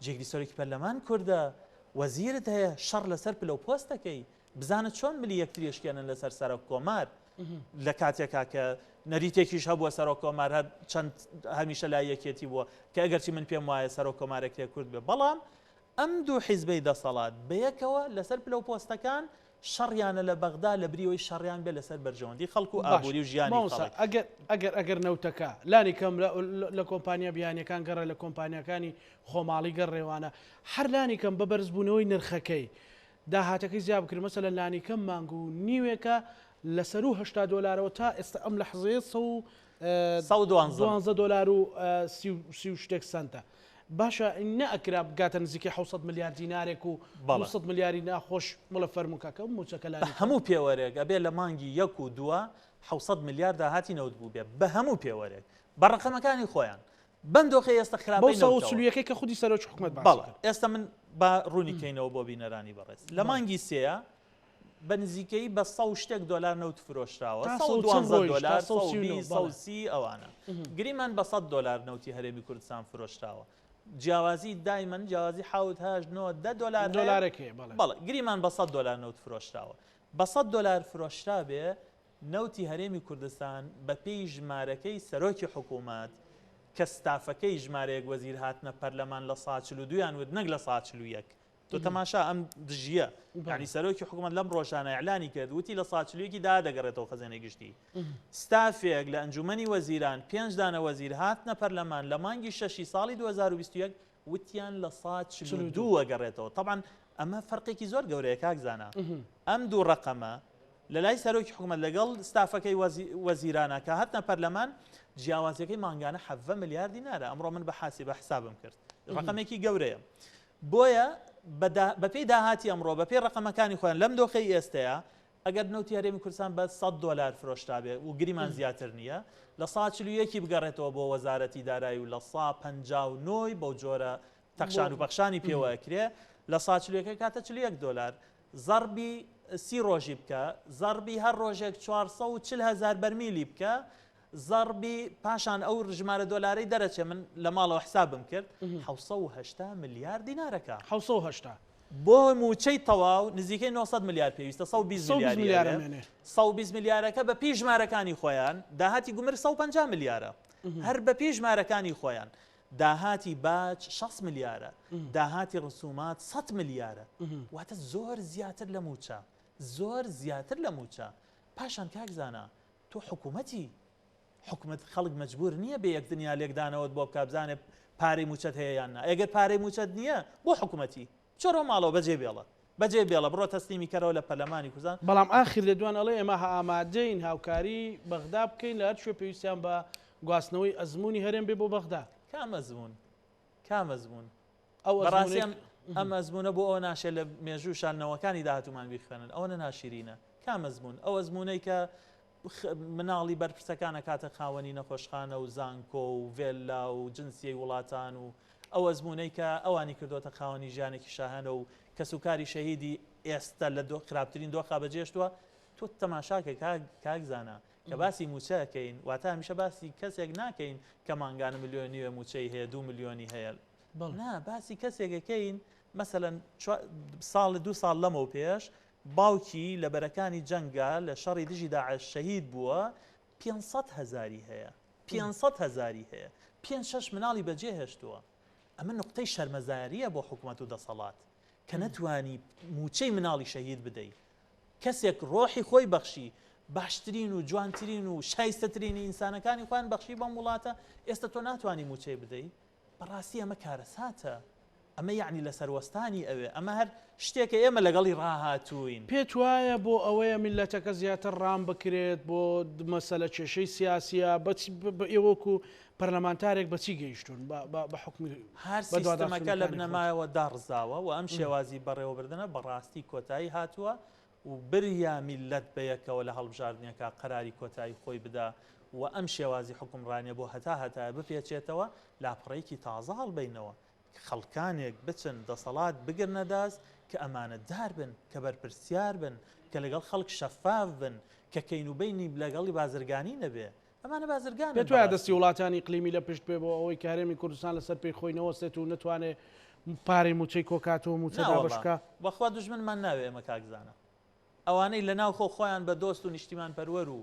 جێگری سەرۆکی پەرلەمان کوردە وەزیرت هەیە شەڕ لەسەر پلە و پۆستەکەی بزانە چۆن ملی یەکتری ئەشکێنن لەسەر سەرۆک کۆمار لە کاتێکا کە نەریتێکیش هەبووە سەرۆک کۆمار هەر چەند هەمیشە لای یەکێتی بووە کە ئەگەرچی من پێم وایە سەرۆک کۆمارێک کورد بێ بەڵام ئەم دوو حیزبەی دەسەڵات بەیەکەوە لەسەر پلە و پۆستەکان شەڕیانە لە بەغدا لە بریەوەی شەڕیان بێ لەسەر بەرژەوەندی خەڵک و باش ئابووری و ژیانی مامۆستا خەڵک. ئەگەر ئەگەر ئەگەر نەوتەکە لانی کەم لە لە کۆمپانیا بیانیەکان گەڕێ لە کۆمپانیاکانی خۆماڵی گەڕێوانە هەر لانی کەم بە بەرزبوونەوەی نرخەکەی داهاتەکەی زیا بکرێت مەسەلەن لانیکەم مانگ و نیوێکە لە سەروو 80 دۆلارەوە تا ئێستا ئەم لەحزەیە 112 دۆلار و سی و شتێک سەنتە باشە نەئەکرا بگاتە نزیکەی 600 ملیار دینارێک و 200 ملیاری ناخۆش بڵێ فەرموو کاکە مووچەکە بە لانیکەم. هەموو پێوەرێک ئەبێ لە مانگی یەک و دووە 600 ملیار داهاتی نەوت بووبێ بە هەموو پێوەرێک بە ڕەقەمەکانی خۆیان بەم دۆخەی ئێستا بەو خراپەی سەد و نەوتەوە. چل و یەکەی کە خودی سەرۆکی حکومەت باسی بەڵێ کرد. ئێستا من با ڕوونی کەینەوە بۆ بینەرانی بەڕێز لە مانگی سێیە. بە نزیکەیی بە سە و شتێک دۆلار نەوت فرۆشراوە، تا 112 112 ڕۆیشت، تا دۆلار، 139 120، بەڵێ. 130 ئەوانە. گریمان بە 100 دۆلار نەوتی هەرێمی کوردستان فرۆشراوە. جیاوازی دایمەن جیاوازی حەوت، هەشت، نۆ، دە دۆلار هەیە. دۆلارێک هەیە، بەڵێ. بەڵێ، گریمان بە 100 دۆلار نەوت فرۆشراوە. بە 100 دۆلار فرۆشرابێ، نەوتی هەرێمی کوردستان بە پێی ژمارەکەی سەرۆکی حکوومەت کە ستافەکەی ژمارەیەک وەزیر هاتنە پەرلەمان لە سا 42 یان وت نەک لە سا 41. تۆ تەماشا ئەم دژیە یعنی سەرۆکی حکوومەت لەم ڕۆژانە ئیعلانی کرد وتی لە سا 41 دا دەگەڕێتەوە خەزێنەی گشتی. ستافێک لە ئەنجوومەنی وەزیران پێنج دانە وەزیر هاتنە پەرلەمان لە مانگی شەشی ساڵی 2021 وتیان لە سا 42 ئەگەڕێتەوە. تەبعەن ئەمە فەرقێکی زۆر گەورەیە کاک زانا. ئەم دوو ڕەقەمە لە لای سەرۆکی حکوومەت لەگەڵ ستافەکەی وەزیرانە کە هاتنە پەرلەمان جیاوازیەکەی مانگانە 17 ملیار دینارە. ئەمڕۆ من بە حاسیبە حسابم کرد ڕەقەمێکی گەورەیە. بۆیە بەپێی داهاتی ئەمڕۆ بەپێی ڕەقەمەکانی خۆیان لەم دۆخەی ئێستەیە ئەگەر نەوتی هەرێمی کوردستان بە 100 دۆلار فرۆشرابێ و گریمان زیاتر نییە لە سا 41 بگەڕێتەوە بۆ وەزارەتی دارایی و لە سا 59 بەو جۆرە تەخشان و پەخشانی پێوە ئەکرێ لە سا 41 کاتە 41 دۆلار زەڕبی سی ڕۆژی بکە زەڕبی هەر ڕۆژێک 440 هەزار بەرمیلی بکە زەڕبی پاشان ئەو ژمارە دۆلارەی دەرەچێ من لە ماڵەوە حسابم کرد 780 ملیار دینارەکە. 780. بۆ مووچەی تەواو نزیکەی 900 ملیار پێویستە 120 120 ملیاری ملیار ئەوێ. ئەمێنێ. 120 ملیارەکە بە پێی ژمارەکانی خۆیان داهاتی گومرگ 150 ملیارە هەر بە پێی ژمارەکانی خۆیان داهاتی باج 60 ملیارە داهاتی ڕسومات 100 ملیارە واتە زۆر زیاتر لە مووچە زۆر زیاتر لە مووچە پاشان کاک زانا تۆ حکوومەتی حکومەت خەڵک مەجبور نییە بێ یەک دنیا لێکدانەوەت بۆ بکا بزانێ پارەی مووچەت هەیە یان نا ئەگەر پارەی مووچەت نییە بۆ حکوومەتی بچۆرەوە ماڵەوە بەجێ بێڵە بەجێ بێڵە بڕۆ تەسلیمی کەرەوە لە پەرلەمانی کوردستان. بەڵام ئاخر لێدوان ئەڵێ ئێمە ئامادەین هاوکاری بەغدا بکەین لە هەر کوێ پێویستیان بە گواستنەوەی ئەزموونی هەرێم بێ بۆ بەغدا. کام ئەزموون؟ کام ئەزموون؟ ئەو بەڕاستی ئەزموونەی ئەم ئەم ئەزموونە بۆ ئەوە ناشێ لە مێژووشا نەوەکانی داهاتوومان بیخوێنن ئەوەنە ناشیرینە. کام ئەزموون؟ ئەو ئەزموونەی کە مناڵی بەرپرسەکان ئەکاتە خاوەنی نەخۆشخانە و زانکۆ و ڤێللا و جنسیەی وڵاتان و ئەو ئەزموونەی کە ئەوانی کردۆتە خاوەنی ژیانێکی شاهانە و کەسوکاری شەهیدی ئێستە لە خراپترین دۆخا بەجێشتووە. تۆ تەماشاکە کاک زانا کە باسی مووچە ئەکەین واتە هەمیشە باسی کەسێک ناکەین کە مانگانە ملیۆن نیوێ مووچەی هەیە دوو ملیۆنی هەیە نا باسی کەسێک ئەکەین مەسەلەن ساڵ دوو ساڵ لەمەو پێش باوکی لە بەرەکانی جەنگا لە شەڕی دژی داعش شەهید بووە 500 هەزاری هەیە 500 هەزاری هەیە پێنج شەش مناڵی بەجێ هێشتووە ئەمە نقطەی شەرمەزاریە بۆ حکوومەت و دەسەڵات کە نەتوانی مووچەی مناڵی شەهید بدەی کەسێک ڕۆحی خۆی بەخشی باشترین و جوانترین و شایستەترینی ئینسانەکانی خۆیان بەخشی بەم وڵاتە ئێستا تۆ ناتوانی مووچەی بدەی بەڕاستی ئەمە کارەساتە ئەمە یەعنی لەسەر وەستانی ئەوێ ئەمە هەر شتێکە ئێمە لەگەڵی ڕاهاتووین. پێت وایە بۆ ئەوەیە میللەتەکە زیاتر ڕام بکرێت بۆ مەسەلە کێشەی سیاسیە بە چی بە ئێوە وەکو پەرلەمانتارێک بە چی گەیشتوون بە بە بە حوکمی هەر سیستمەکە لە بەدواداچوونەکانی خۆتان؟ بنەمایەوە داڕزاوە و ئەم شێوازی بەڕێوەبردنە بەڕاستی کۆتایی هاتووە و بریا میللەت بەیەکەوە لە هەڵبژاردنێکا قەراری کۆتایی خۆی بدا و ئەم شێوازی حوکمڕانیە بۆ هەتا هەتایە بپێچێتەوە لاپەڕەیەکی تازە هەڵبەینەوە خەڵکانێک بچن دەسەڵات بگرنە دەست کە ئەمانەتدار بن، کە بەرپرسیار بن، کە لەگەڵ خەڵک شەفاف بن، کە کەین و بەینی لەگەڵی بازرگانی نەبێ. ئەمانە بازرگانن پێت وایە دەستی بەڕاستی. وڵاتانی ئیقلیمی لە پشت بێ بۆ ئەوەی کە هەرێمی کوردستان لەسەر پێی خۆی نەوەستێت و نەتوانێ پارەی مووچەی کۆکاتەوە و مووچە دابەش ناوەڵا بکا؟ بەخوا دوژمنمان ناوێ ئێمە کاک زانا. ئەوانەی لە ناوخۆ خۆیان بە دۆست و نیشتیمانپەروەر و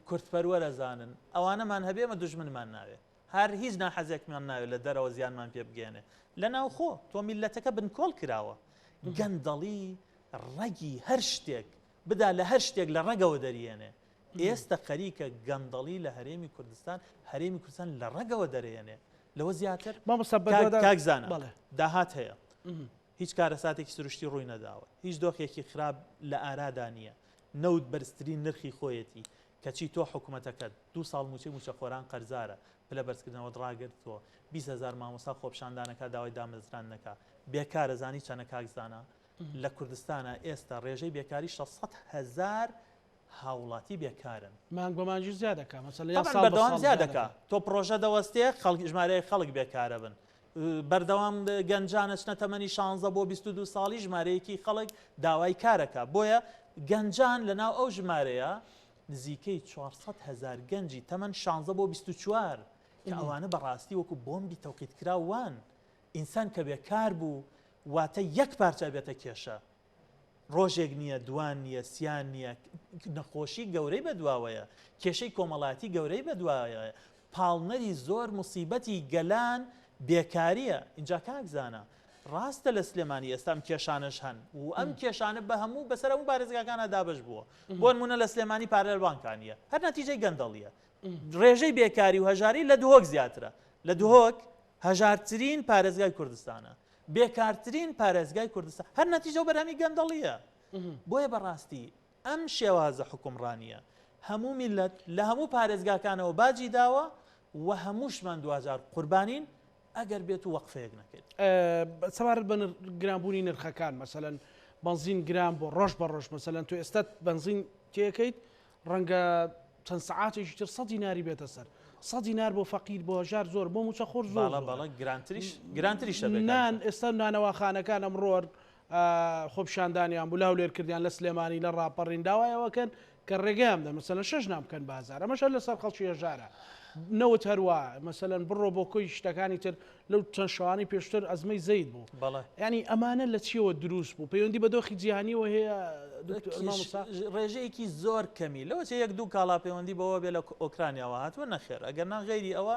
کوردپەروەر ئەزانن ئەوانەمان هەبێ ئێمە دوژمنمان ناوێ. هەر هیچ ناحەزێکمان ناوێت لە دەرەوە زیانمان پێ بگەیەنێ لە ناوخۆ تۆ میللەتەکە بنکۆڵ کراوە گەندەڵی ڕەگی هەر شتێک بدا لە هەر شتێک لە ڕەگەوە دەریێنێ ئێستا خەریکە گەندەڵی لە هەرێمی کوردستان هەرێمی کوردستان لە ڕەگەوە دەرێنێ لەوە زیاتر مامۆستا بەدوادا کاک زانا بەڵێ. داهات هەیە هیچ کارەساتێکی سروشتی ڕووی نەداوە هیچ دۆخێکی خراپ لە ئارادا نییە نەوت بەرزترین نرخی خۆیەتی کەچی تۆ حکومەتەکەت دوو ساڵ موچەی موچەخۆران قەرزارە، پلە بەرزکردنەوەت ڕاگرتووە، 20 هەزار مامۆستا خۆپیشاندانەکا داوای دامەزراندنەکا، بێکارە زانی چەنە کاک زانا؟ لە کوردستانا ئێستا ڕێژەی بێکاری 600 هەزار هاوڵاتی بێکارن. مانگ بە مانگیش زیاد دەکا مەسەلەن یان تەبعەن ساڵ بە بەردەوام ساڵ زیاد زیاد دەکا، دەکا. تۆ پڕۆژە دەوەستێ خەڵک ژمارەیەک خەڵک بێکارە بن، بەردەوام گەنجان ئەچنە تەمەنی 16 بۆ 22 ساڵی ژمارەیەکی خەڵک داوای کارەکە بۆیە. گەنجان لەناو ئەو ژمارەیە نزیکەی 400 هەزار گەنجی تەمەن 16 بۆ 24 کە ئەوانە بەڕاستی وەکو بۆمبی تەوقیتکراو وان. ئینسان کە بێکار بوو واتە یەک پارچە ئەبێتە کێشە. ڕۆژێک نییە، دوان نییە، سیان نییە، نەخۆشی گەورەی بەدواوەیە، کێشەی کۆمەڵایەتی گەورەی بەدواوەیە، پاڵنەری زۆر موسیبەتی گەلان بێکارییە. ئینجا کاک زانا، ڕاستە لە سلێمانی ئێستا ئەم کێشانەش هەن و ئەم کێشانە بە هەموو بەسەر هەموو پارێزگاکانا دابەش بووە. بۆ نموونە لە سلێمانی پارە لە بانکا نییە، هەر نەتیجەی گەندەڵییە. ڕێژەی بێکاری و هەژاری لە دهۆک زیاترە. لە دهۆک هەژارترین پارێزگای کوردستانە. بێکارترین پارێزگای کوردستان هەر نەتیجە و بەرهەمی گەندەڵییە. بۆیە بەڕاستی ئەم شێوازە حوکمڕانییە هەموو میللەت لە هەموو پارێزگاکانەوە باجی داوە و هەمووشمان دواجار قوربانین ئەگەر بێت و وەقفەیەک نەکەین. سەبارەت بە گرانبوونی نرخەکان مەسەلەن بەنزین گران بۆ ڕۆژ بە ڕۆژ مەسەلەن تۆ ئێستا بەنزین تێکەیت ڕەنگە چەند سەعاتێکی تر سە دیناری بێتە سەر. سە دینار بۆ فەقیر بۆ هەژار زۆر بۆ مووچەخۆر زۆر بەڵێ زۆرە. بەڵێ گرانتریش گرانتریشە بێ کاک نان زانا. ئێستا نانەواخانەکان ئەمڕۆ خۆپیشاندانیان بوو لە هەولێر کردیان لە سلێمانی لە ڕاپەڕین داوای ئەوە کەن کە ڕێگەیان بدەن مەسەلەن شەش نان بکەن بە هەزار ئەمەش هەر لەسەر خەڵکی هەژارە نەوت هەروا مەسەلەن بڕۆ بۆ کۆی شتەکانی تر لەو چەند شەوانەی پێشتر ئەزمەی زەیت بوو بەڵێ. یانی ئەمانە لە چیەوە دروست بوو پەیوەندی بە دۆخی جیهانیەوە هەیە دکتۆر مامۆستا؟ ڕێژەیەکی زۆر کەمی لەوەچێ یەک دوو کاڵا پەیوەندی بەوە بێ لە ئۆکرانیاوە هاتووە نەخێر ئەگەر نا غەیری ئەوە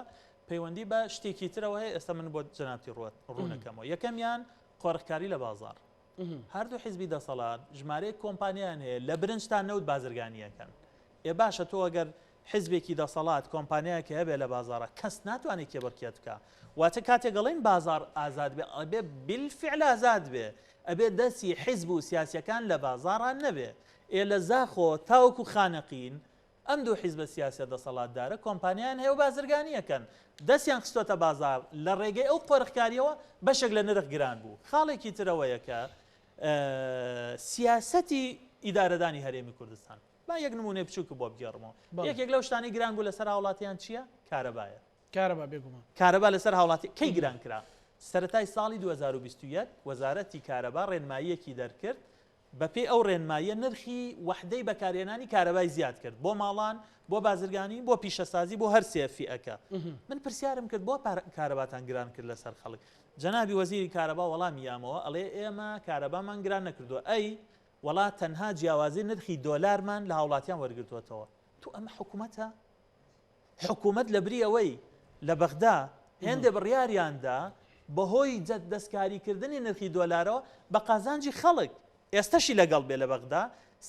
پەیوەندی بە شتێکی ترەوە هەیە ئێستا من بۆ جەنابتی ڕووە ڕوونەکەمەوە یەکەمیان قۆرخکاری لە بازاڕ هەردوو حیزبی دەسەڵات ژمارەیەک کۆمپانیایان هەیە لە برنج تا نەوت بازرگانی ئەکەن. ئێ باشە تۆ ئەگەر حیزبێکی دەسەڵات کۆمپانیایەکی هەبێ لە بازاڕا کەس ناتوانێ کێبڕکێت بکا. واتە کاتێک ئەڵێین بازاڕ ئازاد بێ ئەبێ بیلفعل ئازاد بێ. ئەبێ دەستی حیزب و سیاسیەکان لە بازاڕا نەبێ. ئێ لە زاخۆ تاوەکو خانەقین ئەم دوو حیزبە سیاسیە دەسەڵاتدارە کۆمپانیایان هەیە و بازرگانی ئەکەن، دەستیان خستۆتە بازاڕ، لە ڕێگەی ئەو قۆرخکاریەوە بەشێک لە نرخ گران بوو. خاڵێکی تر ئەوەیە کە سیاسەتی ئیدارەدانی هەرێمی کوردستان، با یەک نموونەی بچووک بۆ بگێڕمەوە، یەکێک لەو شتانەی گران بوو لەسەر هاوڵاتیان چییە؟ کارەبایە. کارەبا بێگومان. کارەبا لەسەر هاوڵاتی کەی گران کرا؟ سەرەتای ساڵی 2021 وەزارەتی کارەبا ڕێنماییەکی دەرکرد بەپێی ئەو ڕێنماییە نرخی وەحدەی بەکارهێنانی کارەبای زیاد کرد بۆ ماڵان، بۆ بازرگانی، بۆ پیشەسازی، بۆ هەر سێ فیئەکە. من پرسیارم کرد بۆ کارەباتان گران کرد لەسەر خەڵک؟ جەنابی وەزیری کارەبا وەڵامی یامەوە ئەڵێ ئێمە کارەبامان گران نەکردووە. ئەی وەڵا تەنها جیاوازی نرخی دۆلارمان لە هاوڵاتیان وەرگرتووەتەوە. تۆ ئەمە حکومەتە؟ حکومەت لەبری ئەوەی لە بەغدا هێندێ بڕیاریان دا بەهۆی دەستکاریکردنی نرخی دۆلارەوە بە قازانجی خەڵک، ئێستەشی لەگەڵ بێ لە بەغدا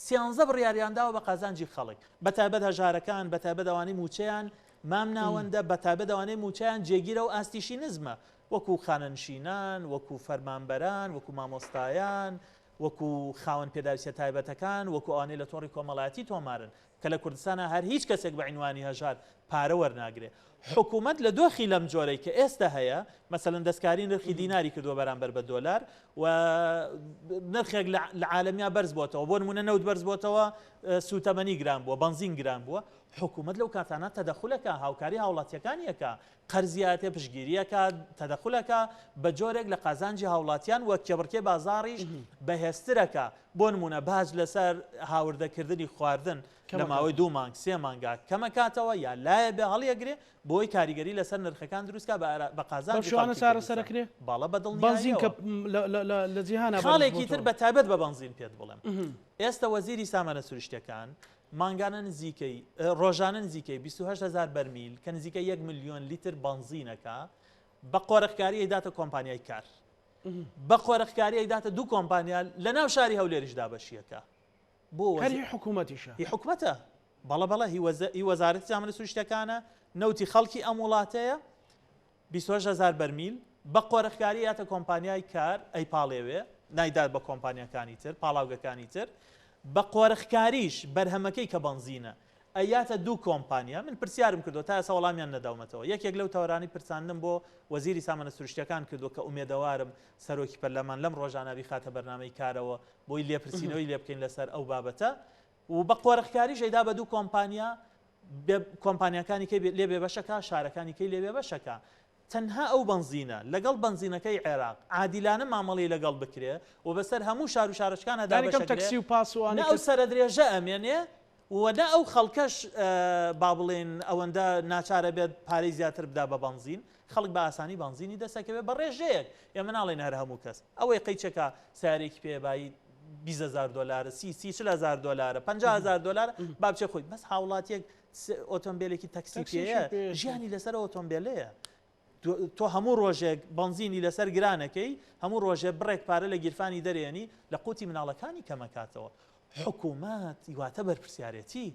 سیانزە بڕیاریان داوە بە قازانجی خەڵک، بەتایبەت هەژارەکان، بەتایبەت ئەوانەی مووچەیان مام ناوەندە، بەتایبەت ئەوانەی مووچەیان جێگیرە و ئاستیشی نزمە، وەکو خانەنشینان، وەکو فەرمانبەران، وەکو مامۆستایان، وەکو خاوەن پێداویستیە تایبەتەکان، وەکو ئەوانەی لە تۆڕی کۆمەڵایەتی تۆمارن. کە لە کوردستانا هەر هیچ کەسێک بە عینوانی هەژار پارە وەرناگرێ. حکوومەت لە دۆخی لەم جۆرەی کە ئێستە هەیە، مەسەلەن دەستکاری نرخی دیناری کردووە بەرامبەر بە دۆلار و نرخێک لە عالەمیا بەرز بۆتەوە، بۆ نموونە نەوت بەرز بۆتەوە، سووتەمەنی گران بووە، بەنزین گران بووە، حکوومەت لەو کاتانە تەدەخول ئەکا، هاوکاری هاوڵاتییەکانی ئەکا، قەرزی ئەتێ، پشتگیری ئەکا، تەدەخول ئەکا، بە جۆرێک لە قازانجی هاوڵاتیان و کێبڕکێ بازاڕیش بەهێزتر ئەکا. بۆ نموونە باج لەسەر هاوردەکردنی خواردن لە ماوەی دوو مانگ سێ مانگا کەمەکاتەوە یا لایە بێ هەڵیەگرێ بۆی کاریگەری لەسەر نرخەکان دروستکا بە قازانجی خەڵکی چارەسەرەکرێ بەڵە بە دڵنیاییەوە کە لە جیهانا خاڵێکی تر بە تایبەت بە بەنزین پێت بڵێم ئێستا وەزیری سامانە سروشتیەکان مانگانە نزیکەی ڕۆژانە نزیکەی 28 هزار بەرمیل کە نزیکە 1 ملیۆن لیتر بەنزینەکە بە قۆرخکاری ئەیداتە کۆمپانیای کار بە قۆرخکاری ئەیداتە دوو کۆمپانیا لە ناو شاری هەولێریش دابەشیەکە بۆ هەر هی حکوومەتیشە هی حکومەتە بەڵە بەڵە هی وەزارەتی سامانە سروشتەکانە نەوتی خەڵکی ئەم وڵاتەیە 28 هزار بەرمیل بە قۆرخکاری یاتە کۆمپانیای کار ئەی پاڵێوێ نایدات بە کۆمپانیاکانی تر پاڵاوگەکانی تر بە قۆرخکاریش بەرهەمەکەی کە بەنزینە ئەیاتە دوو کۆمپانیا، من پرسیارم کردووە تا ئێستا وەڵامیان نەداومەتەوە، یەکێک لەو تەوەرانەی پرساندنم بۆ وەزیری سامانە سروشتییەکان کردووە کە ئومێدەوارم سەرۆکی پەرلەمان لەم ڕۆژانە بیخاتە بەرنامەی کارەوە بۆی لێپرسینەوەی لێ بکەین لەسەر ئەو بابەتە و بە قۆرخکاریش ئەیدا بە دوو کۆمپانیا کۆمپانیاکانی کەی لێ بێبەشەکە شارەکانی کەی لێ بێبەشەکە. تەنها ئەو بەنزینە لەگەڵ بەنزینەکەی عێراق عادیلانە مامەڵەی لەگەڵ بکرێ و بەسەر هەموو شار و شارۆچکانا لانی کەم دابەشەکرێ، تەکسی و پاس و نە ئەوانەی ئەو کە. سەرەدرێژە ئەمێنێ و نە ئەو خەڵکەش با بڵێین ئەوەندە ناچارە بێت پارەی زیاتر بدا بە بەنزین، خەڵک بە ئاسانی بەنزینی دەست ئەکەوێ بە ڕێژەیەک، ئێمە ناڵێین هەر هەموو کەس، ئەوەی قەیچێکە سەیارەیەکی پێیە بایی 20 هەزار دۆلارە، سی، سی 40 هەزار دۆلارە، 50 هەزار دۆلارە با بچێ خۆی، بەس هاوڵاتییەک ئۆتۆمبێلێکی تەکسی پێیە ژیانی لەسەر ئۆتۆمبێلەیە تۆ هەموو ڕۆژێک بەنزینی لەسەر گرانەکەی هەموو ڕۆژێ بڕێک پارە لە گیرفانی دەرێنی لە قوتی مناڵەکانی کەمەکاتەوە حکوومەت واتە بەرپرسیارەتی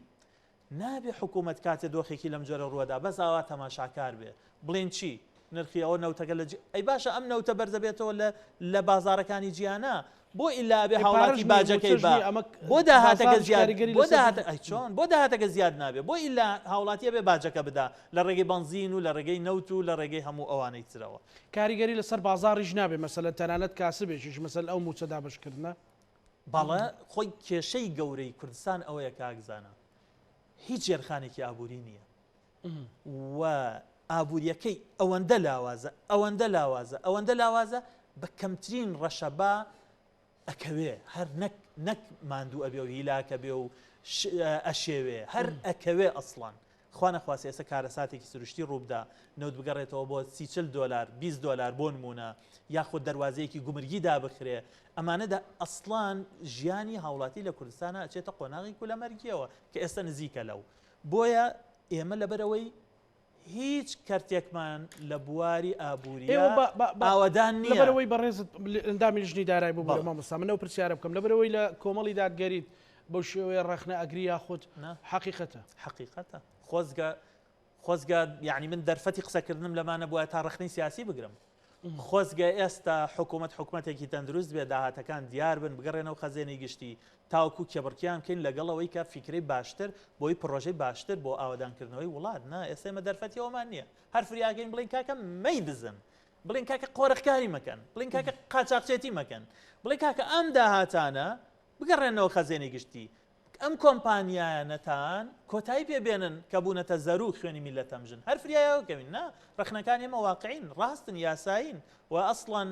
نابێ حکوومەت کاتێ دۆخێکی لەم جۆرە ڕووەدا بەس ئاوا تەماشاکار بێ بڵێن چی نرخی ئەوە نەوتەکە لە ئەی باشە ئەم نەوتە بەرزەبێتەوە لە لە بازاڕەکانی جیهانا بۆ ئیلا ئەبێ ئەی پارەش هاوڵاتی نییە باجەکەی مووچەش با نییە ئەمە بۆ داهاتەکە بازاڕیش زیاد کاریگەری بۆ لەسەر داهاتە ئەی چۆن بۆ داهاتەکە زیاد نابێ بۆ ئیلا هاوڵاتی ئەبێ باجەکە بدا لە ڕێگەی بەنزین و لە ڕێگەی نەوت و لە ڕێگەی هەموو ئەوانەی ترەوە. کاریگەری لەسەر بازاڕیش نابێ مەسەلەن تەنانەت کاسبێکیش مەسەلەن ئەو مووچە دابەشکردنە؟ بەڵێ خۆی کێشەی گەورەی کوردستان ئەوەیە کاک زانا هیچ ژێرخانێکی ئابووری نییە و ئابووریەکەی ئەوەندە لاوازە ئەوەندە لاوازە ئەوەندە لاوازە بە کەمترین ڕەشەبا ئەکەوێ هەر نەک نەک ماندوو ئەبێ و هیلاکە بێ و ئەشێوێ هەر ئەکەوێ ئەسڵان خوا نەخواستە ئێستا کارەساتێکی سروشتی ڕووبدا نەوت بگەڕێتەوە بۆ سیچل دۆلار 20 دۆلار بۆ نمونە یاخود دەواازەیەکی گومرگی دابخرێ ئەمانەدا ئەسڵان ژیانی هاوڵاتی لە کوردستانە ئەچێتە قۆناغی کولەمەرگیەوە کە ئێستا نزیکە لەو بۆیە ئێمە لەبەرئەوەی هیچ کەرتێکمان لە بواری ئابوورییا ئێوە بە بە بە ئاوەدان نییە. لەبەرئەوەی بەڕێزت ئەندامی لیژنەی دارایی بوو بەڵێ. مامۆستا من ئەو پرسیارە بکەم لەبەرئەوەی لە کۆمەڵی دادگەریت بەو شێوەیە ڕەخنە ئەگری یاخود نا. حەقیقەتە؟ حەقیقەتە. خۆزگە خۆزگە یانی من دەرفەتی قسەکردنم لەمانە بوایە تا ڕەخنەی سیاسی بگرم. خۆزگە ئێستا حکوومەت حکوومەتێکی تەندروست بێ داهاتەکان دیار بن بگەڕێنەوە خەزێنەی گشتی تاوەکو کێبڕکیان بکەین لەگەڵ ئەوەی کە فیکرەی باشتر بۆی پڕۆژەی باشتر بۆ ئاوەدانکردنەوەی وڵات نا ئێستا ئێمە دەرفەتی ئەومان نییە هەر فریاگەین بڵێن کاکە مەیدزن بڵێن کاکە قۆرخکاری مەکەن بڵێن کاکە قاچاقچێتی مەکەن بڵێن کاکە ئەم داهاتانە بگەڕێنەوە خەزێنەی گشتی ئەم کۆمپانیایانەتان کۆتایی پێ بێنن کە بوونەتە زەروو خوێنی میللەت ئەمژن هەر فریای ئەوە کەوین نا ڕەخنەکانی ئێمە واقعین ڕاستن یاسایین و ئەسڵەن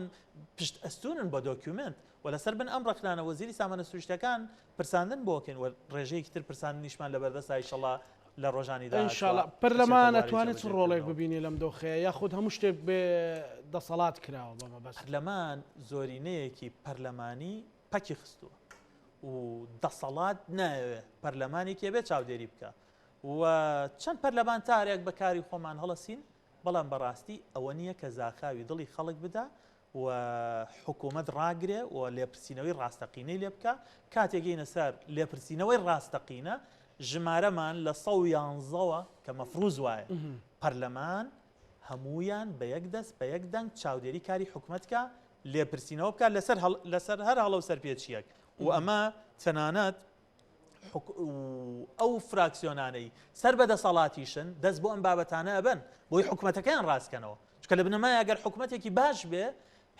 پشت ئەستوونن بە دۆکیومێنت و لەسەر بن ئەم ڕەخنانە وەزیری سامانە سروشتەکان پرساندن بۆ کەین و ڕێژەیەکی تر پرساندنیشمان لەبەردەستە ئیشەڵا لە ڕۆژانی داهاتووە ئینشاڵا ئەچێتە پەرلەمان بواری ئەتوانێت چ ڕۆڵێک جێبەجێکردنەوە. ببینێ لەم دۆخەیە یاخود هەموو شتێک بێ دەسەڵات کراوە بە مەبەست؟ پەرلەمان زۆرینەیەکی پەرلەمانی پەکی خستووە و دەسەڵات نایەوێ پەرلەمانێکی هەبێ چاودێری بکا و چەند پەرلەمانتارێک بە کاری خۆمان هەڵەسین بەڵام بەڕاستی ئەوە نییە کە زاخاوی دڵی خەڵک بدا و حکوومەت ڕاگرێ و لێپرسینەوەی ڕاستەقینەی لێ بکا کاتێک گەینە سەر لێپرسینەوەی ڕاستەقینە ژمارەمان لە 111ەوە کە مەفروز وایە پەرلەمان هەمویان بە یەک دەست بە یەک دەنگ چاودێری کاری حکومەت کا لێپرسینەوە بکات لەسەر لەسەر هەر هەڵە و سەرپێچییەک و ئەمە تەنانەت ئەو فراکسیۆنانەی سەر بە دەسەڵاتیشن دەست بۆ ئەم بابەتانە ئەبەن بۆی حکومەتەکەیان ڕاستکەنەوە چونکە لە بنەمای ئەگەر حکومەتێکی باش بێ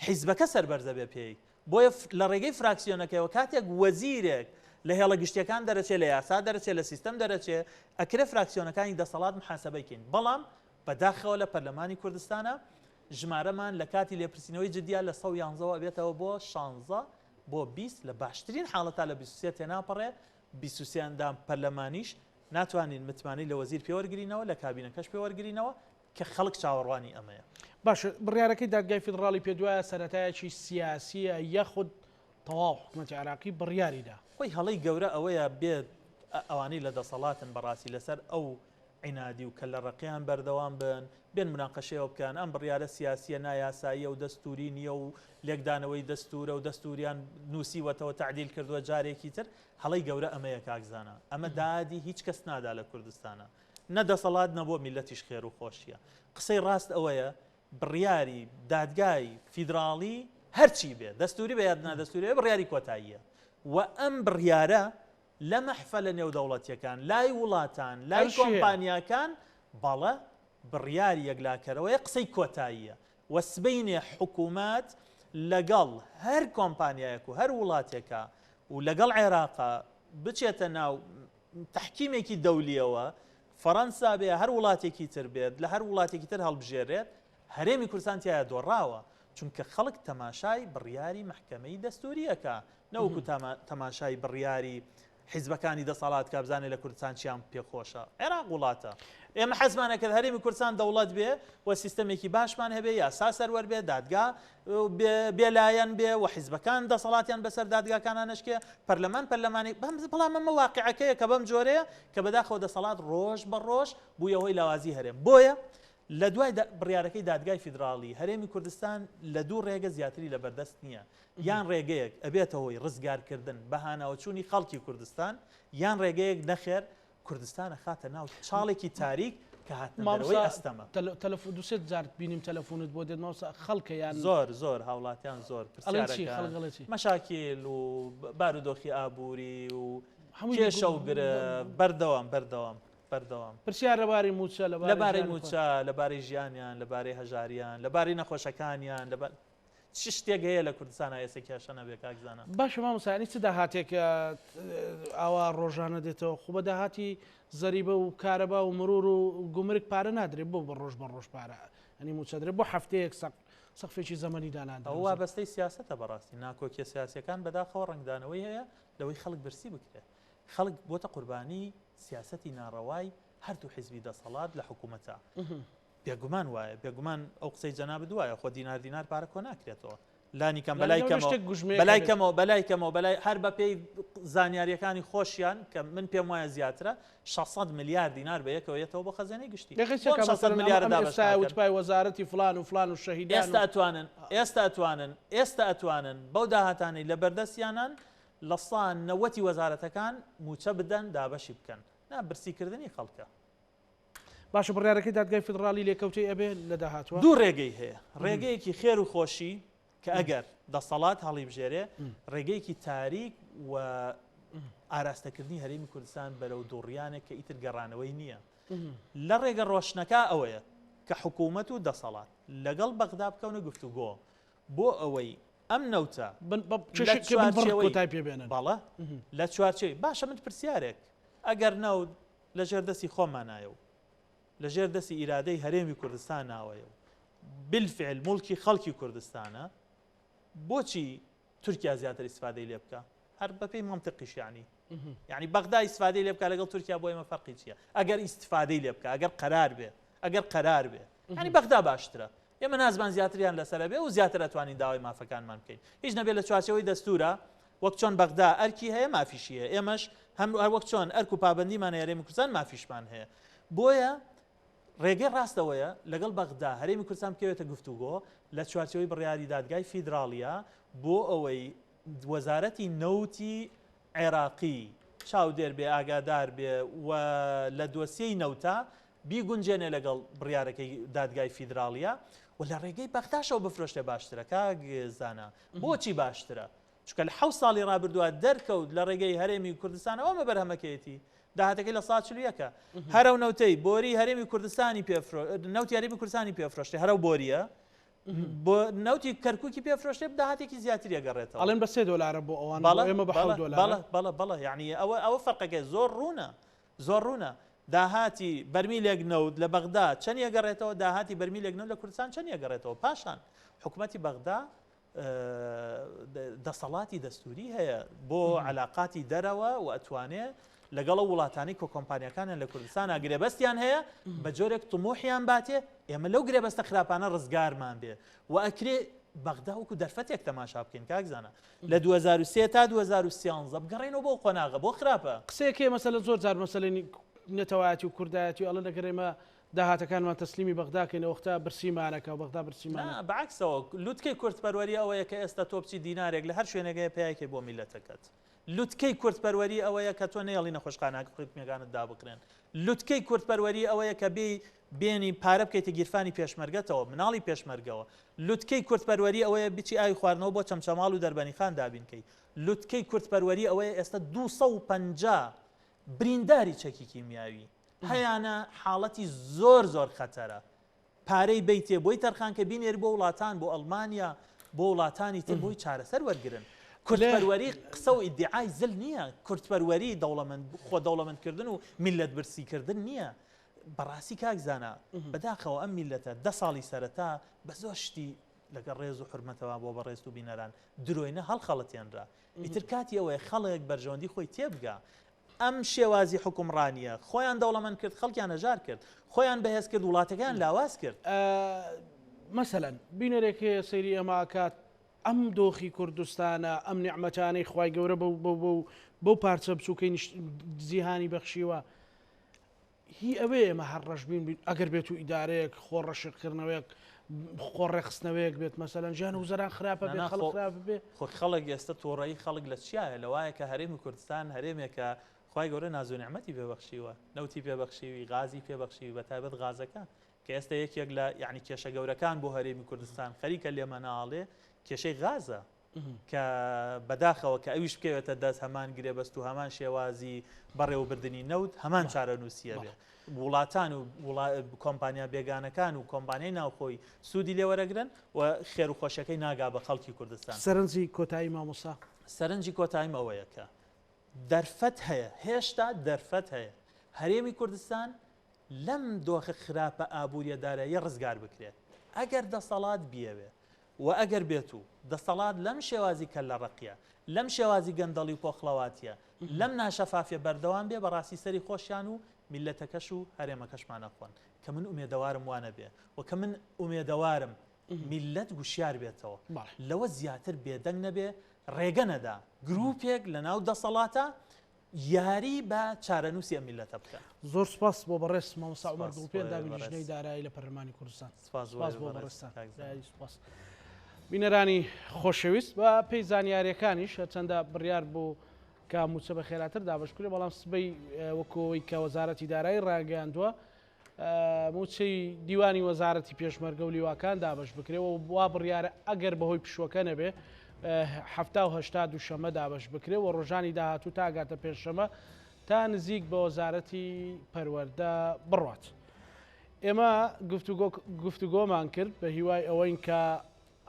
حیزبەکە سەربەرزە بێ پێی بۆیە لە ڕێگەی فراکسیۆنەکەیەوە کاتێک وەزیرێک لە هێڵە گشتیەکان دەرەچێ لە یاسا دەرەچێ لە سیستەم دەرەچێ ئەکرێ فراکسیۆنەکانی دەسەڵات محاسبەی کەین بەڵام بەداخەوە لە پەرلەمانی کوردستانە ژمارەمان لە کاتی لێپرسینەوەی جدیا لە 111 ەوە ئەبێتەوە بۆ شانزە بۆ 20 لە باشترین حاڵەتا لە 23 تێناپەڕێ 23 ئەندام پەرلەمانیش ناتوانین متمانەی لە وەزیر پێوەرگرینەوە لە کابینەکەش پێوەرگرینەوە کە خەڵک چاوەڕوانی ئەمەیە. باشە بڕیارەکەی دادگای فیدڕاڵی پێتوایە سەرەتایەکی سیاسییە یاخود تەواو حکومەتی عێراقی بڕیاری دا؟ خۆی هەڵەی گەورە ئەوەیە بێت ئەوانەی لە دەسەڵاتن بەڕاستی لەسەر ئەو عینادی و کەللە ڕەقیان بەردەوام بن، بێن موناقەشەیەوە بکەن، ئەم بڕیارە سیاسیە نایاساییە و دەستوری نیە و لێکدانەوەی دەستورە و دەستوریان نوسیوەتەوە تەعدیل کردوە جارێکی تر، هەڵەی گەورە ئەمەیە کاک زانا، ئەمە دادی هیچ کەس نادا لە کوردستانا، نە دەسەڵات نە بۆ میللەتیش خێر و خۆشیە، قسەی ڕاست ئەوەیە بڕیاری دادگای فیدراڵی هەرچی بێ دەستوری بێ یان نادەستوری بێ بڕیاری کۆتاییە و ئەم بڕیارە لە مەحفەلە نێودەوڵەتیەکان، لای وڵاتان، لای کۆمپانیاکان، بەڵێ بڕیاری یەکلاکەرەوەیە، قسەی کۆتاییە و سبەینێ حکومەت لەگەڵ هەر کۆمپانیایەک و هەر وڵاتێکا و لەگەڵ عێراقا بچێتە ناو تەحکیمێکی دەولیەوە، فەرەنسا بێ هەر وڵاتێکی تر بێت، لە هەر وڵاتێکی تر هەڵبژێرێت، هەرێمی کوردستان تیایا دۆڕاوە، چونکە خەڵک تەماشای بڕیاری مەحکەمەی دەستووری ئەکا نەوەکو تەماشای بڕیاری حیزبەکانی دەسەڵات کا بزانێ لە کوردستان چیان پێ خۆشە. عێراق وڵاتە. ئێمە حەزمان ئەکرد هەرێمی کوردستان دەوڵەت بێ و سیستەمێکی باشمان هەبێ، یاسا سەروەر بێ، دادگا بێلایەن بێ و حیزبەکان دەسەڵاتیان بەسەر دادگاکانا نەشکێ، پەرلەمان پەرلەمانی، بەڵام ئەمە واقیعەکەیە کە بەم جۆرەیە کە بەداخەوە دەسەڵات ڕۆژ بە ڕۆژ بوویە هۆی لاوازی هەرێم. بۆیە لە دوای بڕیارەکەی دادگای فیدراڵی، هەرێمی کوردستان لە دوو ڕێگە زیاتری لەبەردەست نییە، یان ڕێگەیەک ئەبێتە هۆی ڕزگارکردن، بەهاناوەچوونی خەڵکی کوردستان، یان ڕێگەیەک نەخێر کوردستان ئەخاتە ناو چاڵێکی تاریک کە هاتنەدەرەوەی ئەستەمە. مامۆستا تەلەفون دوو سێ جار بینیم تەلەفونت بۆ دێت مامۆستا خەڵکە یان. زۆر زۆر هاوڵاتیان زۆر ئەڵێن چی خەڵک پرسیارەکان ئەڵێ چی؟ مەشاکیل و بارودۆخی ئابووری و هەمووی کێشە و گرفت بەردەوام بەردەوام بەردەوام. پرسیار لەبارەی مووچە لەبارەی لەبارەی ژیانی خۆیان. مووچە لەبارەی ژیانیان لەبارەی هەژاریان لەبارەی نەخۆشەکانیان لەبار چ شتێک هەیە لە کوردستانا ئێستا کێشە نەبێ کاک زانا؟ باشە مامۆستا یانی چ داهاتێک ئاوا ڕۆژانە دێتەوە خو بە داهاتی زەریبە و کارەبا و مرور و گومرگ پارە نادرێ بۆ بە ڕۆژ بە ڕۆژ پارە ئەنی موچە درێ بۆ هەفتەیەک سەقفێکی زەمەنی داناندرێ ئەوە وابەستەی سیاسەتە بەڕاستی ناکۆکیە سیاسیەکان بەداخەوە ڕەنگدانەوەی هەیە لەوەی خەڵک برسی بکرێ خەڵک بۆتە قوربانی سیاسەتی ناڕەوای هەردوو حیزبی دەسەڵات لە حکوومەتە بێگومان وایە بێگومان ئەو قسەی جەنابت وایە خۆ دینار دینار پارە کۆ ناکرێتەوە لانی کەم بەلای کەمەوە بەلای کەمەوە بەلای کەمەوە بەلای هەر بە پێی زانیاریەکانی خۆشیان کە من پێم وایە زیاترە 600 ملیار دینار بە یەکەوە یەتەوە بۆ خەزێنەی گشتی 600 ملیار وتپای وەزارەتی فلان و فلان و شەهیدان ئێستا ئەتوانن ئێستا ئەتوانن ئێستا ئەتوانن بەو داهاتانەی لە بەردەستیانان لە سا نەوەتی وەزارەتەکان مووچە بدەن دابەشی بکەن نا برسیکردنی خەڵکە. باشە بڕیارەکەی دادگای فیدڕاڵی لێکەوتەی ئەبێ لە داهاتووە؟ دوو ڕێگەی هەیە، ڕێگەیەکی خێر و خۆشی کە ئەگەر دەسەڵات هەڵیبژێرێ، ڕێگەیەکی تاریک و ئاراستەکردنی هەرێمی کوردستان بەرەو دووڕیانێک کە ئیتر گەڕانەوەی نییە. لە ڕێگە ڕۆشنەکە ئەوەیە کە حکوومەت و دەسەڵات لەگەڵ بەغدا بکەونە گفتوگۆ بۆ ئەوەی ئەم نەوتە لە چوارچێوەی بەڵێ لە چوارچێوەی باشە من پرسیارێک ئەگەر نەوت لە ژێر دەستی خۆمانایە و لە ژێر دەستی ئیرادەی هەرێمی کوردستاناوەیە و بالفعل موڵکی خەڵکی کوردستانە بۆچی تورکیا زیاتر ئیسفادەی لێ بکە هەر بەپێی مەنتقیش یعنی یعنی بەغدا ئیسفادەی لێ بکە لەگەڵ تورکیا بۆ ئێمە فەرقی چییە ئەگەر ئیسفادەی لێ بکە ئەگەر قەرار بێ ئەگەر قەرار بێ یعنی بەغدا باشترە ئێمە نازمان زیاتریان لەسەرە بێ و زیاتر ئەتوانین داوای مافەکانمان بکەین. هیچ نەبێ لە چوارچێوەی دەستوورا وەک چۆن بەغدا ئەرکی هەیە مافیشی هەیە. ئێمەش هەم هەر وەک چۆن ئەرک و پابەندیمان هەیە هەرێمی کوردستان مافیشمان هەیە. بۆیە ڕێگەی ڕاست ئەوەیە لەگەڵ بەغدا هەرێمی کوردستان بکەوێتە گفتوگۆ لە چوارچێوەی بڕیاری دادگای فیدراڵییە بۆ ئەوەی وەزارەتی نەوتی عێراقی چاودێر بێ، ئاگادار بێ و لە دۆسیەی نەوتا بیگونجێنێ لەگەڵ بڕیارەکەی دادگای فیدراڵیە و لە ڕێگەی بەغداشەوە بفرۆشرێ باشترە کاک زانا بۆچی باشترە چونکە لە حەوت ساڵی ڕابردووە دەرکەوت لە ڕێگەی هەرێمی کوردستانەوە ئەمە بەرهەمەکەیەتی داهاتەکەی لە سا 41ە هەرە و نەوتەی بۆری هەرێمی کوردستانی پێفرۆ نەوتی هەرێمی کوردستانی پێفرۆشتێ هەرە و بۆریە بۆ نەوتی کەرکوکی پێفرۆشتێ داهاتێکی زیاتری ئەگەڕێتەوە ئەڵێن بە سێ دۆلارە بۆ ئەوان بۆ ئێمە بە حەوت دۆلارە بەڵێ بەڵێ بەڵێ یعنی ئەوە ئەوە فەرقەکەی زۆر ڕوونە زۆر ڕوونە داهاتی بەرمیلێک نەوت لە بەغدا چەنی ئەگەڕێتەوە، داهاتی بەرمیلێک نەوت لە کوردستان چەنی ئەگەڕێتەوە؟ پاشان حکومەتی بەغدا دەسەڵاتی دەستوری هەیە بۆ عەلاقاتی دەرەوە و ئەتوانێ لەگەڵ ئەو وڵاتانەی کە کۆمپانیاکانیان لە کوردستانا گرێبەستیان هەیە بە جۆرێک طموحیان باتێ ئێمە لەو گرێبەستە خراپانە ڕزگارمان بێ و ئەکرێ بەغدا وەکو دەرفەتێک تەماشا بکەین کاک زانا لە 2003 تا 2013 بگەڕێینەوە بۆ قۆناغە بۆ خراپە. قسەیەک هەیە مەسەلەن زۆر جار مەسەلەی نەتەوایەتی و کوردایەتی و ئەڵێن ئەگەر ئێمە داهاتەکانمان تەسلیمی بەغدا کەین ئەوەختە برسیمانەکا و بەغدا برسیمانە. نا بەعەکسەوە لوتکەی کوردپەروەری ئەوەیە کە ئێستا تۆ بچی دینارێک لە هەر شوێنێک هەیە پەیای کەی بۆ میللەتەکەت. لوتکەی کوردپەروەری ئەوەیە کە تۆ نەیەڵی نەخۆشخانە حکومیەکانت دابخرێن. لوتکەی کوردپەروەری ئەوەیە کە بێی بێنی پارە بکەیتە گیرفانی پێشمەرگەتەوە، مناڵی پێشمەرگەوە. لوتکەی کوردپەروەری ئەوەیە بچی ئاوی خواردنەوە بۆ چەمچەماڵ و دەربەنیخان دابین کەی. لوتکەی کوردپەروەری ئەوەیە ئێستا 250 برینداری چەکی کیمیاوی هەیانە حاڵەتی زۆر زۆر خەتەرە. پارەی بەیتێ بۆی تەرخان کە بینێری بۆ وڵاتان بۆ ئەڵمانیا بۆ وڵاتانی تر بۆی چارەسەر وەرگرن. کوردپەروەری قسە و ئیدیعای زل نییە، کوردپەروەری دەوڵەمەند خۆ دەوڵەمەند کردن و میللەت برسی کردن نییە. بەڕاستی کاک زانا بەداخەوە ئەم میلەتە دە ساڵی سەرەتا بە زۆر شتی لەگەڵ ڕێز و حورمەتەوە بۆ بەڕێزت و بینەران درۆینە هەڵخەڵەتێنرا. ئیتر کاتی ئەوەیە خەڵک بەرژەوەندی خۆی تێبگا. ئەم شێوازی حوکمڕانییە خۆیان دەوڵەمەند کرد، خەڵکیان هەژار کرد. خۆیان بەهێز کرد، وڵاتەکەیان لاواز کرد. مەسەلەن بینەرێک هەیە سەیری ئێمە ئەکات، ئەم دۆخی کوردستانە، ئەم نیعمەتانەی خوای گەورە بەو پارچە بچووکەی جیهانی بەخشیوە، هی ئەوەیە ئێمە هەر ڕەشبین بین ئەگەر بێت و ئیدارەیەک خۆ ڕەشقکردنەوەیەک خۆ ڕێکخستنەوەیەک بێت مەسەلەن ژیان وزەران خراپە بێت خەڵک خراپ بێ. خۆ خەڵک ئێستا توڕەیی خەڵک لە چیایە لەوایە کە هەرێمی کوردستان هەرێمێکە خوای گەورە ناز و نیعمەتی پێ بەخشیوە نەوتی پێ بەخشیوی غازی پێ بەخشیوی بە تایبەت غازەکە کە ئێستا یەکێک لە یعنی کێشە گەورەکان بۆ هەرێمی کوردستان خەریکە لێمە ناڵێ کێشەی غازە کە بەداخەوە کە ئەویش بکەوێتە دەست هەمان گرێبەست و هەمان شێوازی بەڕێوەبردنی نەوت هەمان چارەنووسیە بێ وڵاتان و کۆمپانیا بێگانەکان و کۆمپانیای ناوخۆی سوودی لێوەرەگرن و خێر و خۆشیەکەی ناگا بە خەڵکی کوردستان. سەرنجی کۆتایی مامۆستا؟ سەرنجی کۆتاییم ئەوەیە کە دەرفەت هەیە، هێشتا دەرفەت هەیە هەرێمی کوردستان لەم دۆخە خراپە ئابووریە داراییە ڕزگار بکرێت ئەگەر دەسەڵات بیەوێ وە ئەگەر بێتو دەسەڵات لەم شێوازی کەللە ڕەقیە، لەم شێوازی گەندەڵی و پۆخڵەواتیە، لەم ناشەفافیە بەردەوام بێ بەڕاستی سەری خۆشیان و میللەتەکەش و هەرێمەکەشمان ئەخۆن کە من ئومێدەوارم وا نەبێ و کە من ئومێدەوارم میللەت وشیار بێتەوە لەوە زیاتر بێدەنگ نەبێ ڕێگە نەدا گروپێک لەناو دەسەڵاتە یاری بە چارەنووسی ئەم میللەتە بکەن. زۆر سوپاس بۆ بەڕێز مامۆستا عومەر گوڵپی ئەندامی لیژنەی دارایی لە پەرلەمانی کوردستان. سوپاس بۆ بەڕێزتان. سوپاس. بینەرانی خۆشەویست بە پێی زانیاریەکانیش هەرچەندە بڕیار بوو کە مووچە بە خێراتر دابەش بکرێت بەڵام سبەی وەکو ئەوەی کە وەزارەتی دارایی ڕاگەیاندووە مووچەی دیوانی وەزارەتی پێشمەرگە و لیواکان دابەش بکرێ و وا بڕیارە ئەگەر بەهۆی پشووەکە نەبێ 70 دووشەمە دابەش بکرێ و ڕۆژانی داهاتوو تا گاتە پێنجشەمە تا نزیک بە وەزارەتی پەروەردە بڕوات. ئێمە گفتوگۆمان کرد بە هیوای ئەوەین کە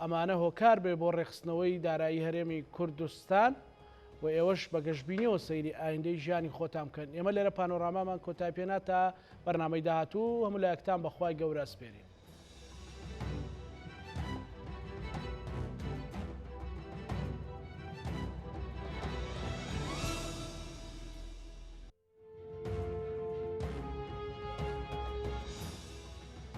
ئەمانە هۆکار بێ بۆ ڕێکخستنەوەی دارایی هەرێمی کوردستان و ئێوەش بە گەشبینیەوە سەیری ئایندەی ژیانی خۆتان بکەن. ئێمە لێرە پانۆرامامان کۆتای پێنا تا بەرنامەی داهاتوو هەموو لایەکتان بە خوای گەورە ئەسپێرین.